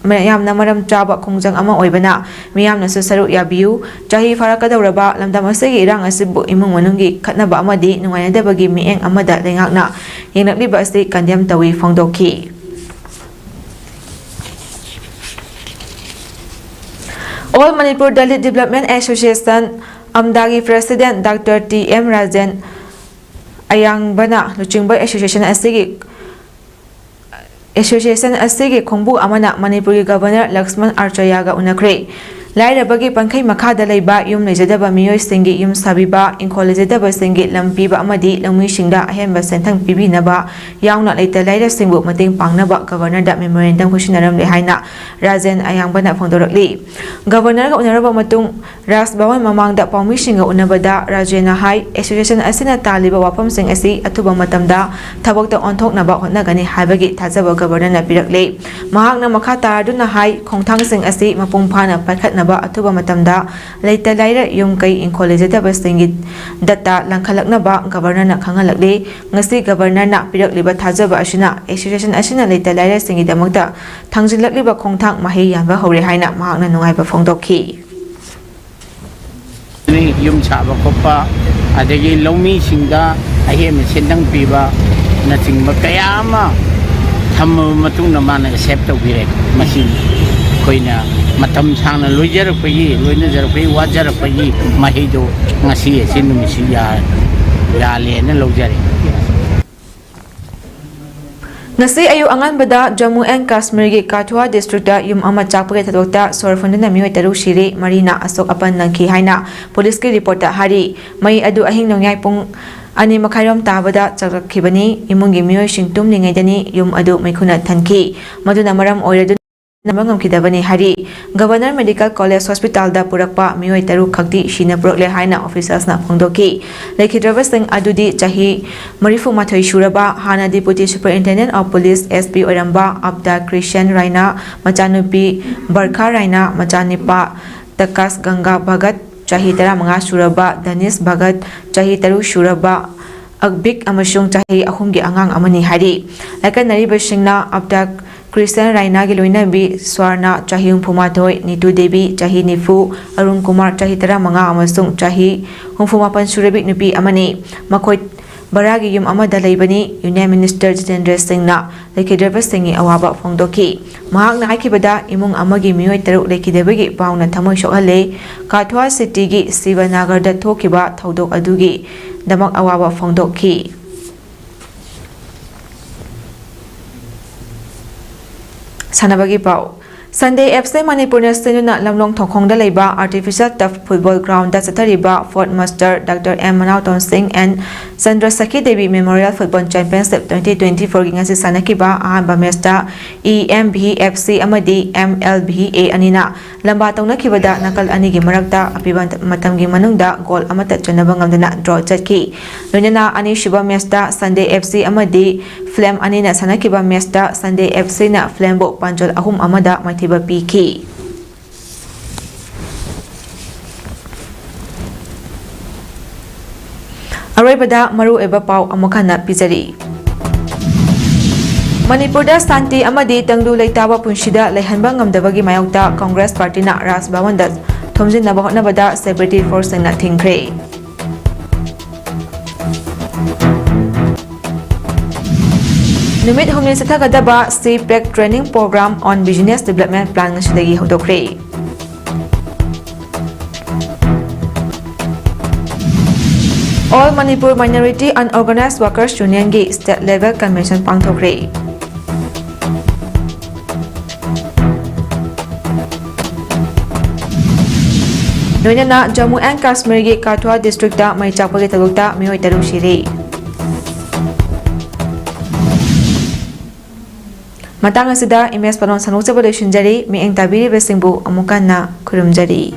ꯌꯥꯝꯅ ꯃꯔꯝ ꯆꯥꯕ ꯈꯣꯡꯖꯪ ꯑꯃ ꯑꯣꯏꯕꯅ ꯃꯤꯌꯥꯝꯅꯁꯨ ꯁꯔꯨꯛ ꯌꯥꯕꯤꯌꯨ꯫ ꯆꯍꯤ ꯐꯥꯔꯛꯀꯗꯧꯔꯕ ꯂꯝꯗꯝ ꯑꯁꯤꯒꯤ ꯏꯔꯥꯡ ꯑꯁꯤꯕꯨ ꯏꯃꯨꯡ ꯃꯅꯨꯡꯒꯤ ꯈꯠꯅꯕ ꯑꯃꯗꯤ ꯅꯨꯡꯉꯥꯏꯅꯗꯕꯒꯤ ꯃꯤꯠꯌꯦꯡ ꯑꯃꯗ ꯂꯩꯉꯥꯛꯅ ꯌꯦꯡꯂꯛꯂꯤꯕ ꯑꯁꯤ ꯀꯟꯗꯦꯝ ꯇꯧꯏ ꯐꯣꯡꯗꯣꯛꯈꯤ꯫ All Manipur Dalit Development Association, ꯑꯝꯗꯥꯒꯤ president Doctor T M Rajen ꯑꯌꯥꯡꯕꯅ ꯂꯨꯆꯤꯡꯕ association ꯑꯁꯤꯒꯤ, association ꯑꯁꯤꯒꯤ ꯈꯣꯡꯕꯨ ꯑꯃꯅ ꯃꯅꯤꯄꯨꯔꯒꯤ Governor ꯂꯛꯁꯃꯟ ꯑꯥꯔꯆꯌꯥꯒ ꯎꯅꯈ꯭ꯔꯦ꯫ ꯂꯥꯏꯔꯕꯒꯤ ꯄꯟꯈꯩ ꯃꯈꯥꯗ ꯂꯩꯕ ꯌꯨꯝ ꯂꯩꯖꯗꯕ ꯃꯤꯑꯣꯏꯁꯤꯡꯒꯤ ꯌꯨꯝ ꯁꯥꯕꯤꯕ, ꯏꯪꯈꯣꯜ ꯂꯩꯖꯗꯕꯁꯤꯡꯒꯤ ꯂꯝ ꯄꯤꯕ ꯑꯃꯗꯤ ꯂꯧꯃꯤꯁꯤꯡꯗ ꯑꯍꯦꯟꯕ ꯁꯦꯟꯊꯪ ꯄꯤꯕꯤꯅꯕ ꯌꯥꯎꯅ ꯂꯩꯇ ꯂꯥꯏꯔꯁꯤꯡꯕꯨ ꯃꯇꯦꯡ ꯄꯥꯡꯅꯕ ꯒꯕꯔꯅꯔꯗ ꯃꯦꯃꯣꯔꯦꯟꯗꯝ ꯈꯨꯠꯁꯤꯟꯅꯔꯝꯂꯦ ꯍꯥꯏꯅ ꯔꯥꯖꯦꯟ ꯑꯌꯥꯡꯕꯅ ꯐꯣꯡꯗꯣꯔꯛꯂꯤ꯫ ꯒꯕꯔꯅꯔꯒ ꯎꯅꯔꯕ ꯃꯇꯨꯡ ꯔꯥꯖ ꯚꯋꯟ ꯃꯃꯥꯡꯗ ꯄꯥꯎꯃꯤꯁꯤꯡꯒ ꯎꯅꯕꯗ ꯔꯥꯖꯦꯟꯅ ꯍꯥꯏ, ꯑꯦꯁꯣꯁꯤꯌꯦꯁꯟ ꯑꯁꯤꯅ ꯇꯥꯜꯂꯤꯕ ꯋꯥꯐꯝꯁꯤꯡ ꯑꯁꯤ ꯑꯊꯨꯕ ꯃꯇꯝꯗ ꯊꯕꯛꯇ ꯑꯣꯟꯊꯣꯛꯅꯕ ꯍꯣꯠꯅꯒꯅꯤ ꯍꯥꯏꯕꯒꯤ ꯊꯥꯖꯕ ꯒꯕꯔꯅꯔꯅ ꯄꯤꯔꯛꯂꯤ꯫ ꯃꯍꯥꯛꯅ ꯃꯈꯥ ꯇꯥꯔꯗꯨꯅ ꯍꯥꯏ, ꯈꯣꯡꯊꯥꯡꯁꯤꯡ ꯑꯁꯤ ꯃꯄꯨꯡ ꯐꯥꯅ ꯄꯥꯏꯈꯠꯅꯕ ꯑꯊꯨꯕ ꯃꯇꯝꯗ ꯂꯩꯇ ꯂꯥꯏꯔ ꯌꯨꯝ ꯀꯩ ꯏꯪꯈꯣꯜ ꯂꯩꯖꯗꯕꯁꯤꯡꯒꯤ ꯗꯇꯥ ꯂꯪꯈꯠꯂꯛꯅꯕ ꯒꯕꯔꯅꯔꯅ ꯈꯪꯍꯜꯂꯛꯂꯤ꯫ ꯉꯁꯤ ꯒꯕꯔꯅꯔꯅ ꯄꯤꯔꯛꯂꯤꯕ ꯊꯥꯖꯕ ꯑꯁꯤꯅ ꯑꯦꯁꯣꯁꯤꯌꯦꯁꯟ ꯑꯁꯤꯅ ꯂꯩꯇ ꯂꯥꯏꯔꯁꯤꯡꯒꯤꯗꯃꯛꯇ ꯊꯥꯡꯖꯤꯜꯂꯛꯂꯤꯕ ꯈꯣꯡꯊꯥꯡ ꯃꯍꯩ ꯌꯥꯟꯕ ꯍꯧꯔꯦ ꯍꯥꯏꯅ ꯃꯍꯥꯛꯅ ꯅꯨꯡꯉꯥꯏꯕ ꯐꯣꯡꯗꯣꯛꯈꯤ꯫ ꯌꯨꯝ ꯁꯥꯕ ꯈꯣꯠꯄ, ꯑꯗꯒꯤ ꯂꯧꯃꯤꯁꯤꯡꯗ ꯑꯍꯦꯟꯕ ꯁꯦꯟꯗꯪ ꯄꯤꯕꯅꯆꯤꯡꯕ ꯀꯌꯥ ꯑꯃ ꯊꯝꯃꯕ ꯃꯇꯨꯡꯗ ꯃꯥꯅ ꯑꯦꯛꯁꯦꯞ ꯇꯧꯕꯤꯔꯦ꯫ ꯃꯁꯤ ꯑꯩꯈꯣꯏꯅ ꯃꯇꯝ ꯁꯥꯡꯅ ꯂꯣꯏꯖꯔꯛꯄꯒꯤ, ꯂꯣꯏꯅꯖꯔꯛꯄꯒꯤ, ꯋꯥꯖꯔꯛꯄꯒꯤ ꯃꯍꯩꯗꯣ ꯉꯁꯤ ꯑꯁꯤ ꯅꯨꯃꯤꯠꯁꯤ ꯌꯥ-, ꯌꯥꯜꯂꯦꯅ ꯂꯧꯖꯔꯦ꯫ ꯉꯁꯤ ꯑꯌꯨꯛ ꯑꯉꯟꯕꯗ ꯖꯝꯃꯨ ꯑꯦꯟ ꯀꯥꯁꯃꯤꯔꯒꯤ ꯀꯥꯊꯨꯋꯥ ꯗꯤꯁꯇ꯭ꯔꯤꯛꯇ ꯌꯨꯝ ꯑꯃ ꯆꯥꯛꯄꯒꯤ ꯊꯧꯗꯣꯛꯇ ꯁꯣꯔ ꯐꯨꯟꯗꯨꯅ ꯃꯤꯑꯣꯏ ꯇꯔꯨꯛ ꯁꯤꯔꯦ, ꯃꯔꯤꯅ ꯑꯁꯣꯛ ꯑꯄꯟ ꯅꯪꯈꯤ ꯍꯥꯏꯅ ꯄꯨꯂꯤꯁꯀꯤ ꯔꯤꯄꯣꯔꯠꯇ ꯍꯥꯏꯔꯤ꯫ ꯃꯩ ꯑꯗꯨ ꯑꯍꯤꯡ ꯅꯣꯡꯌꯥꯏ ꯄꯨꯡ ꯑꯅꯤ ꯃꯈꯥꯏꯔꯣꯝ ꯇꯥꯕꯗ ꯆꯥꯛꯂꯛꯈꯤꯕꯅꯤ꯫ ꯏꯃꯨꯡꯒꯤ ꯃꯤꯑꯣꯏꯁꯤꯡ ꯇꯨꯝꯂꯤꯉꯩꯗꯅꯤ ꯌꯨꯝ ꯑꯗꯨ ꯃꯩꯈꯨꯅ ꯊꯟꯈꯤ꯫ ꯃꯗꯨꯅ ꯃꯔꯝ ꯑꯣꯏꯔꯗꯨꯅ ꯅꯝꯕ ꯉꯝꯈꯤꯗꯕꯅꯤ ꯍꯥꯏꯔꯤ꯫ ꯒꯕꯔꯅꯔ ꯃꯦꯗꯤꯀꯦꯜ ꯀꯣꯂꯦꯖ ꯍꯣꯁꯄꯤꯇꯥꯜꯗ ꯄꯨꯔꯛꯄ ꯃꯤꯑꯣꯏ ꯇꯔꯨꯛ ꯈꯛꯇꯤ ꯁꯤꯅ ꯄꯨꯔꯛꯂꯦ ꯍꯥꯏꯅ ꯑꯣꯐꯤꯁꯤꯌꯦꯜꯁꯅ ꯐꯣꯡꯗꯣꯛꯈꯤ꯫ ꯂꯩꯈꯤꯗ꯭ꯔꯕꯁꯤꯡ ꯑꯗꯨꯗꯤ ꯆꯍꯤ ꯃꯔꯤꯐꯨ ꯃꯥꯊꯣꯏ ꯁꯨꯔꯕ, ꯍꯥꯟꯅ Deputy Superintendent of Police, S P, ꯑꯣꯏꯔꯝꯕ ꯑꯞꯗꯥ ꯀ꯭ꯔꯤꯁꯟ ꯔꯥꯏꯅꯥ, ꯃꯆꯥꯅꯨꯄꯤ ꯕꯔꯈꯥ ꯔꯥꯏꯅꯥ, ꯃꯆꯥꯅꯨꯄꯥ ꯇꯀꯥꯁ ꯒꯪꯒꯥ ꯚꯒꯠ, ꯆꯍꯤ ꯇꯔꯥꯃꯉꯥ ꯁꯨꯔꯕ ꯗꯅꯤꯁ ꯚꯒꯠ, ꯆꯍꯤ ꯇꯔꯨꯛ ꯁꯨꯔꯕ ꯑꯛꯕꯤꯛ ꯑꯃꯁꯨꯡ ꯆꯍꯤ ꯑꯍꯨꯝꯒꯤ ꯑꯉꯥꯡ ꯑꯃꯅꯤ ꯍꯥꯏꯔꯤ꯫ ꯑꯀꯟꯅꯔꯤꯕꯁꯤꯡꯅ ꯑꯞꯗꯥ ꯀ꯭ꯔꯤꯁꯟ ꯔꯥꯏꯅꯥꯒꯤ ꯂꯣꯏꯅꯕꯤ ꯁ꯭ꯋꯥꯔꯅꯥ, ꯆꯍꯤ ꯍꯨꯝꯐꯨ ꯃꯥꯊꯣꯏ, ꯅꯤꯇꯨ ꯗꯦꯕꯤ, ꯆꯍꯤ ꯅꯤꯐꯨ, ꯑꯔꯨꯟ ꯀꯨꯃꯥꯔ, ꯆꯍꯤ ꯇꯔꯥꯃꯉꯥ, ꯑꯃꯁꯨꯡ ꯆꯍꯤ ꯍꯨꯝꯐꯨ ꯃꯥꯄꯟ ꯁꯨꯔꯕꯤ ꯅꯨꯄꯤ ꯑꯃꯅꯤ꯫ ꯃꯈꯣꯏ ꯚꯔꯥꯒꯤ ꯌꯨꯝ ꯑꯃꯗ ꯂꯩꯕꯅꯤ꯫ ꯌꯨꯅꯤꯌꯟ ꯃꯤꯅꯤꯁꯇꯔ ꯖꯤꯇꯦꯟꯗ꯭ꯔ ꯁꯤꯡꯅ ꯂꯩꯈꯤꯗ꯭ꯔꯕꯁꯤꯡꯒꯤ ꯑꯋꯥꯕ ꯐꯣꯡꯗꯣꯛꯈꯤ꯫ ꯃꯍꯥꯛꯅ ꯍꯥꯏꯈꯤꯕꯗ, ꯏꯃꯨꯡ ꯑꯃꯒꯤ ꯃꯤꯑꯣꯏ ꯇꯔꯨꯛ ꯂꯩꯈꯤꯗꯕꯒꯤ ꯄꯥꯎꯅ ꯊꯃꯣꯏ ꯁꯣꯛꯍꯜꯂꯦ꯫ ꯀꯥꯊ꯭ꯋꯥ ꯁꯤꯇꯤꯒꯤ ꯁꯤꯕꯅꯥꯒꯔꯗ ꯊꯣꯛꯈꯤꯕ ꯊꯧꯗꯣꯛ ꯑꯗꯨꯒꯤꯗꯃꯛ ꯑꯋꯥꯕ ꯐꯣꯡꯗꯣꯛꯈꯤ꯫ ꯁꯥꯟꯅꯕꯒꯤ ꯄꯥꯎ꯫ Sunday F C ꯃꯅꯤꯄꯨꯔꯅ ꯁꯤꯟꯗꯨꯅ ꯂꯝꯂꯣꯡ ꯊꯣꯡꯈꯣꯡꯗ ꯂꯩꯕ Artificial Turf Football Groundꯗ ꯆꯠꯊꯔꯤꯕ Fourth Master Doctor M ꯃꯅꯥꯎꯇꯣꯟ ꯁꯤꯡ and ꯆꯟꯗ꯭ꯔꯁꯈꯤ Devi Memorial Football Championship twenty twenty-fourꯒꯤ ꯉꯁꯤ ꯁꯥꯟꯅꯈꯤꯕ ꯑꯍꯥꯟꯕ ꯃꯦꯆꯇ E M B F C ꯑꯃꯗꯤ M L B A ꯑꯅꯤꯅ ꯂꯝꯕꯥ ꯇꯧꯅꯈꯤꯕꯗ ꯅꯥꯀꯜ ꯑꯅꯤꯒꯤ ꯃꯔꯛꯇ ꯑꯄꯤꯕ ꯃꯇꯝꯒꯤ ꯃꯅꯨꯡꯗ ꯒꯣꯜ ꯑꯃꯠꯇ ꯆꯟꯅꯕ ꯉꯝꯗꯅ ꯗ꯭ꯔꯣ ꯆꯠꯈꯤ꯫ ꯂꯣꯏꯅꯅ ꯑꯅꯤꯁꯨꯕ ꯃꯦꯆꯇ Sunday F C ꯑꯃꯗꯤ Flame ꯑꯅꯤꯅ ꯁꯥꯟꯅꯈꯤꯕ ꯃꯦꯆꯇ Sunday F Cꯅ Flameꯕꯨ ꯄꯥꯟꯖꯜ ꯑꯍꯨꯝ ꯑꯃꯗ ꯃꯥꯏꯊꯤꯕ ꯄꯤꯈꯤ꯫ ꯑꯔꯣꯏꯕꯗ ꯃꯔꯨꯑꯣꯏꯕ ꯄꯥꯎ ꯑꯃꯨꯛ ꯍꯟꯅ ꯄꯤꯖꯔꯤ꯫ ꯃꯅꯤꯄꯨꯔꯗ ꯁꯥꯟꯇꯤ ꯑꯃꯗꯤ ꯇꯪꯗꯨ ꯂꯩꯇꯥꯕ ꯄꯨꯟꯁꯤꯗ ꯂꯩꯍꯟꯕ ꯉꯝꯗꯕꯒꯤ ꯃꯥꯌꯣꯛꯇ ꯀꯪꯒ꯭ꯔꯦꯁ ꯄꯥꯔꯇꯤꯅ ꯔꯥꯖ ꯚꯕꯟꯗ ꯊꯣꯝꯖꯤꯟꯅꯕ ꯍꯣꯠꯅꯕꯗ security forceꯁꯤꯡꯅ ꯊꯤꯡꯈ꯭ꯔꯦ꯫ ꯅꯨꯃꯤꯠ ꯍꯨꯝꯅꯤ ꯆꯠꯊꯒꯗꯕ C PACT Training Program on Business Development Plan ꯉꯁꯤꯗꯒꯤ ꯍꯧꯗꯣꯛꯈ꯭ꯔꯦ꯫ All Manipur Minority Unorganized Workers Unionꯒꯤ state level convention ꯄꯥꯡꯊꯣꯛꯈ꯭ꯔꯦ꯫ ꯂꯣꯏꯅꯅ Jammu and Kashmirꯒꯤ Kathua districtꯇ ꯃꯩ ꯆꯥꯛꯄꯒꯤ ꯊꯧꯗꯣꯛꯇ ꯃꯤꯑꯣꯏ ꯇꯔꯨꯛ ꯁꯤꯔꯦ꯫ ꯃꯇꯥꯡ ꯑꯁꯤꯗ ꯏꯃꯦꯖ ꯄꯂꯣꯟ ꯁꯟꯗꯣꯛꯆꯕ ꯂꯣꯏꯁꯤꯟꯖꯔꯤ꯫ ꯃꯤꯠꯌꯦꯡ ꯇꯥꯕꯤꯔꯤꯕꯁꯤꯡꯕꯨ ꯑꯃꯨꯛ ꯍꯟꯅ ꯈꯨꯔꯨꯝꯖꯔꯤ꯫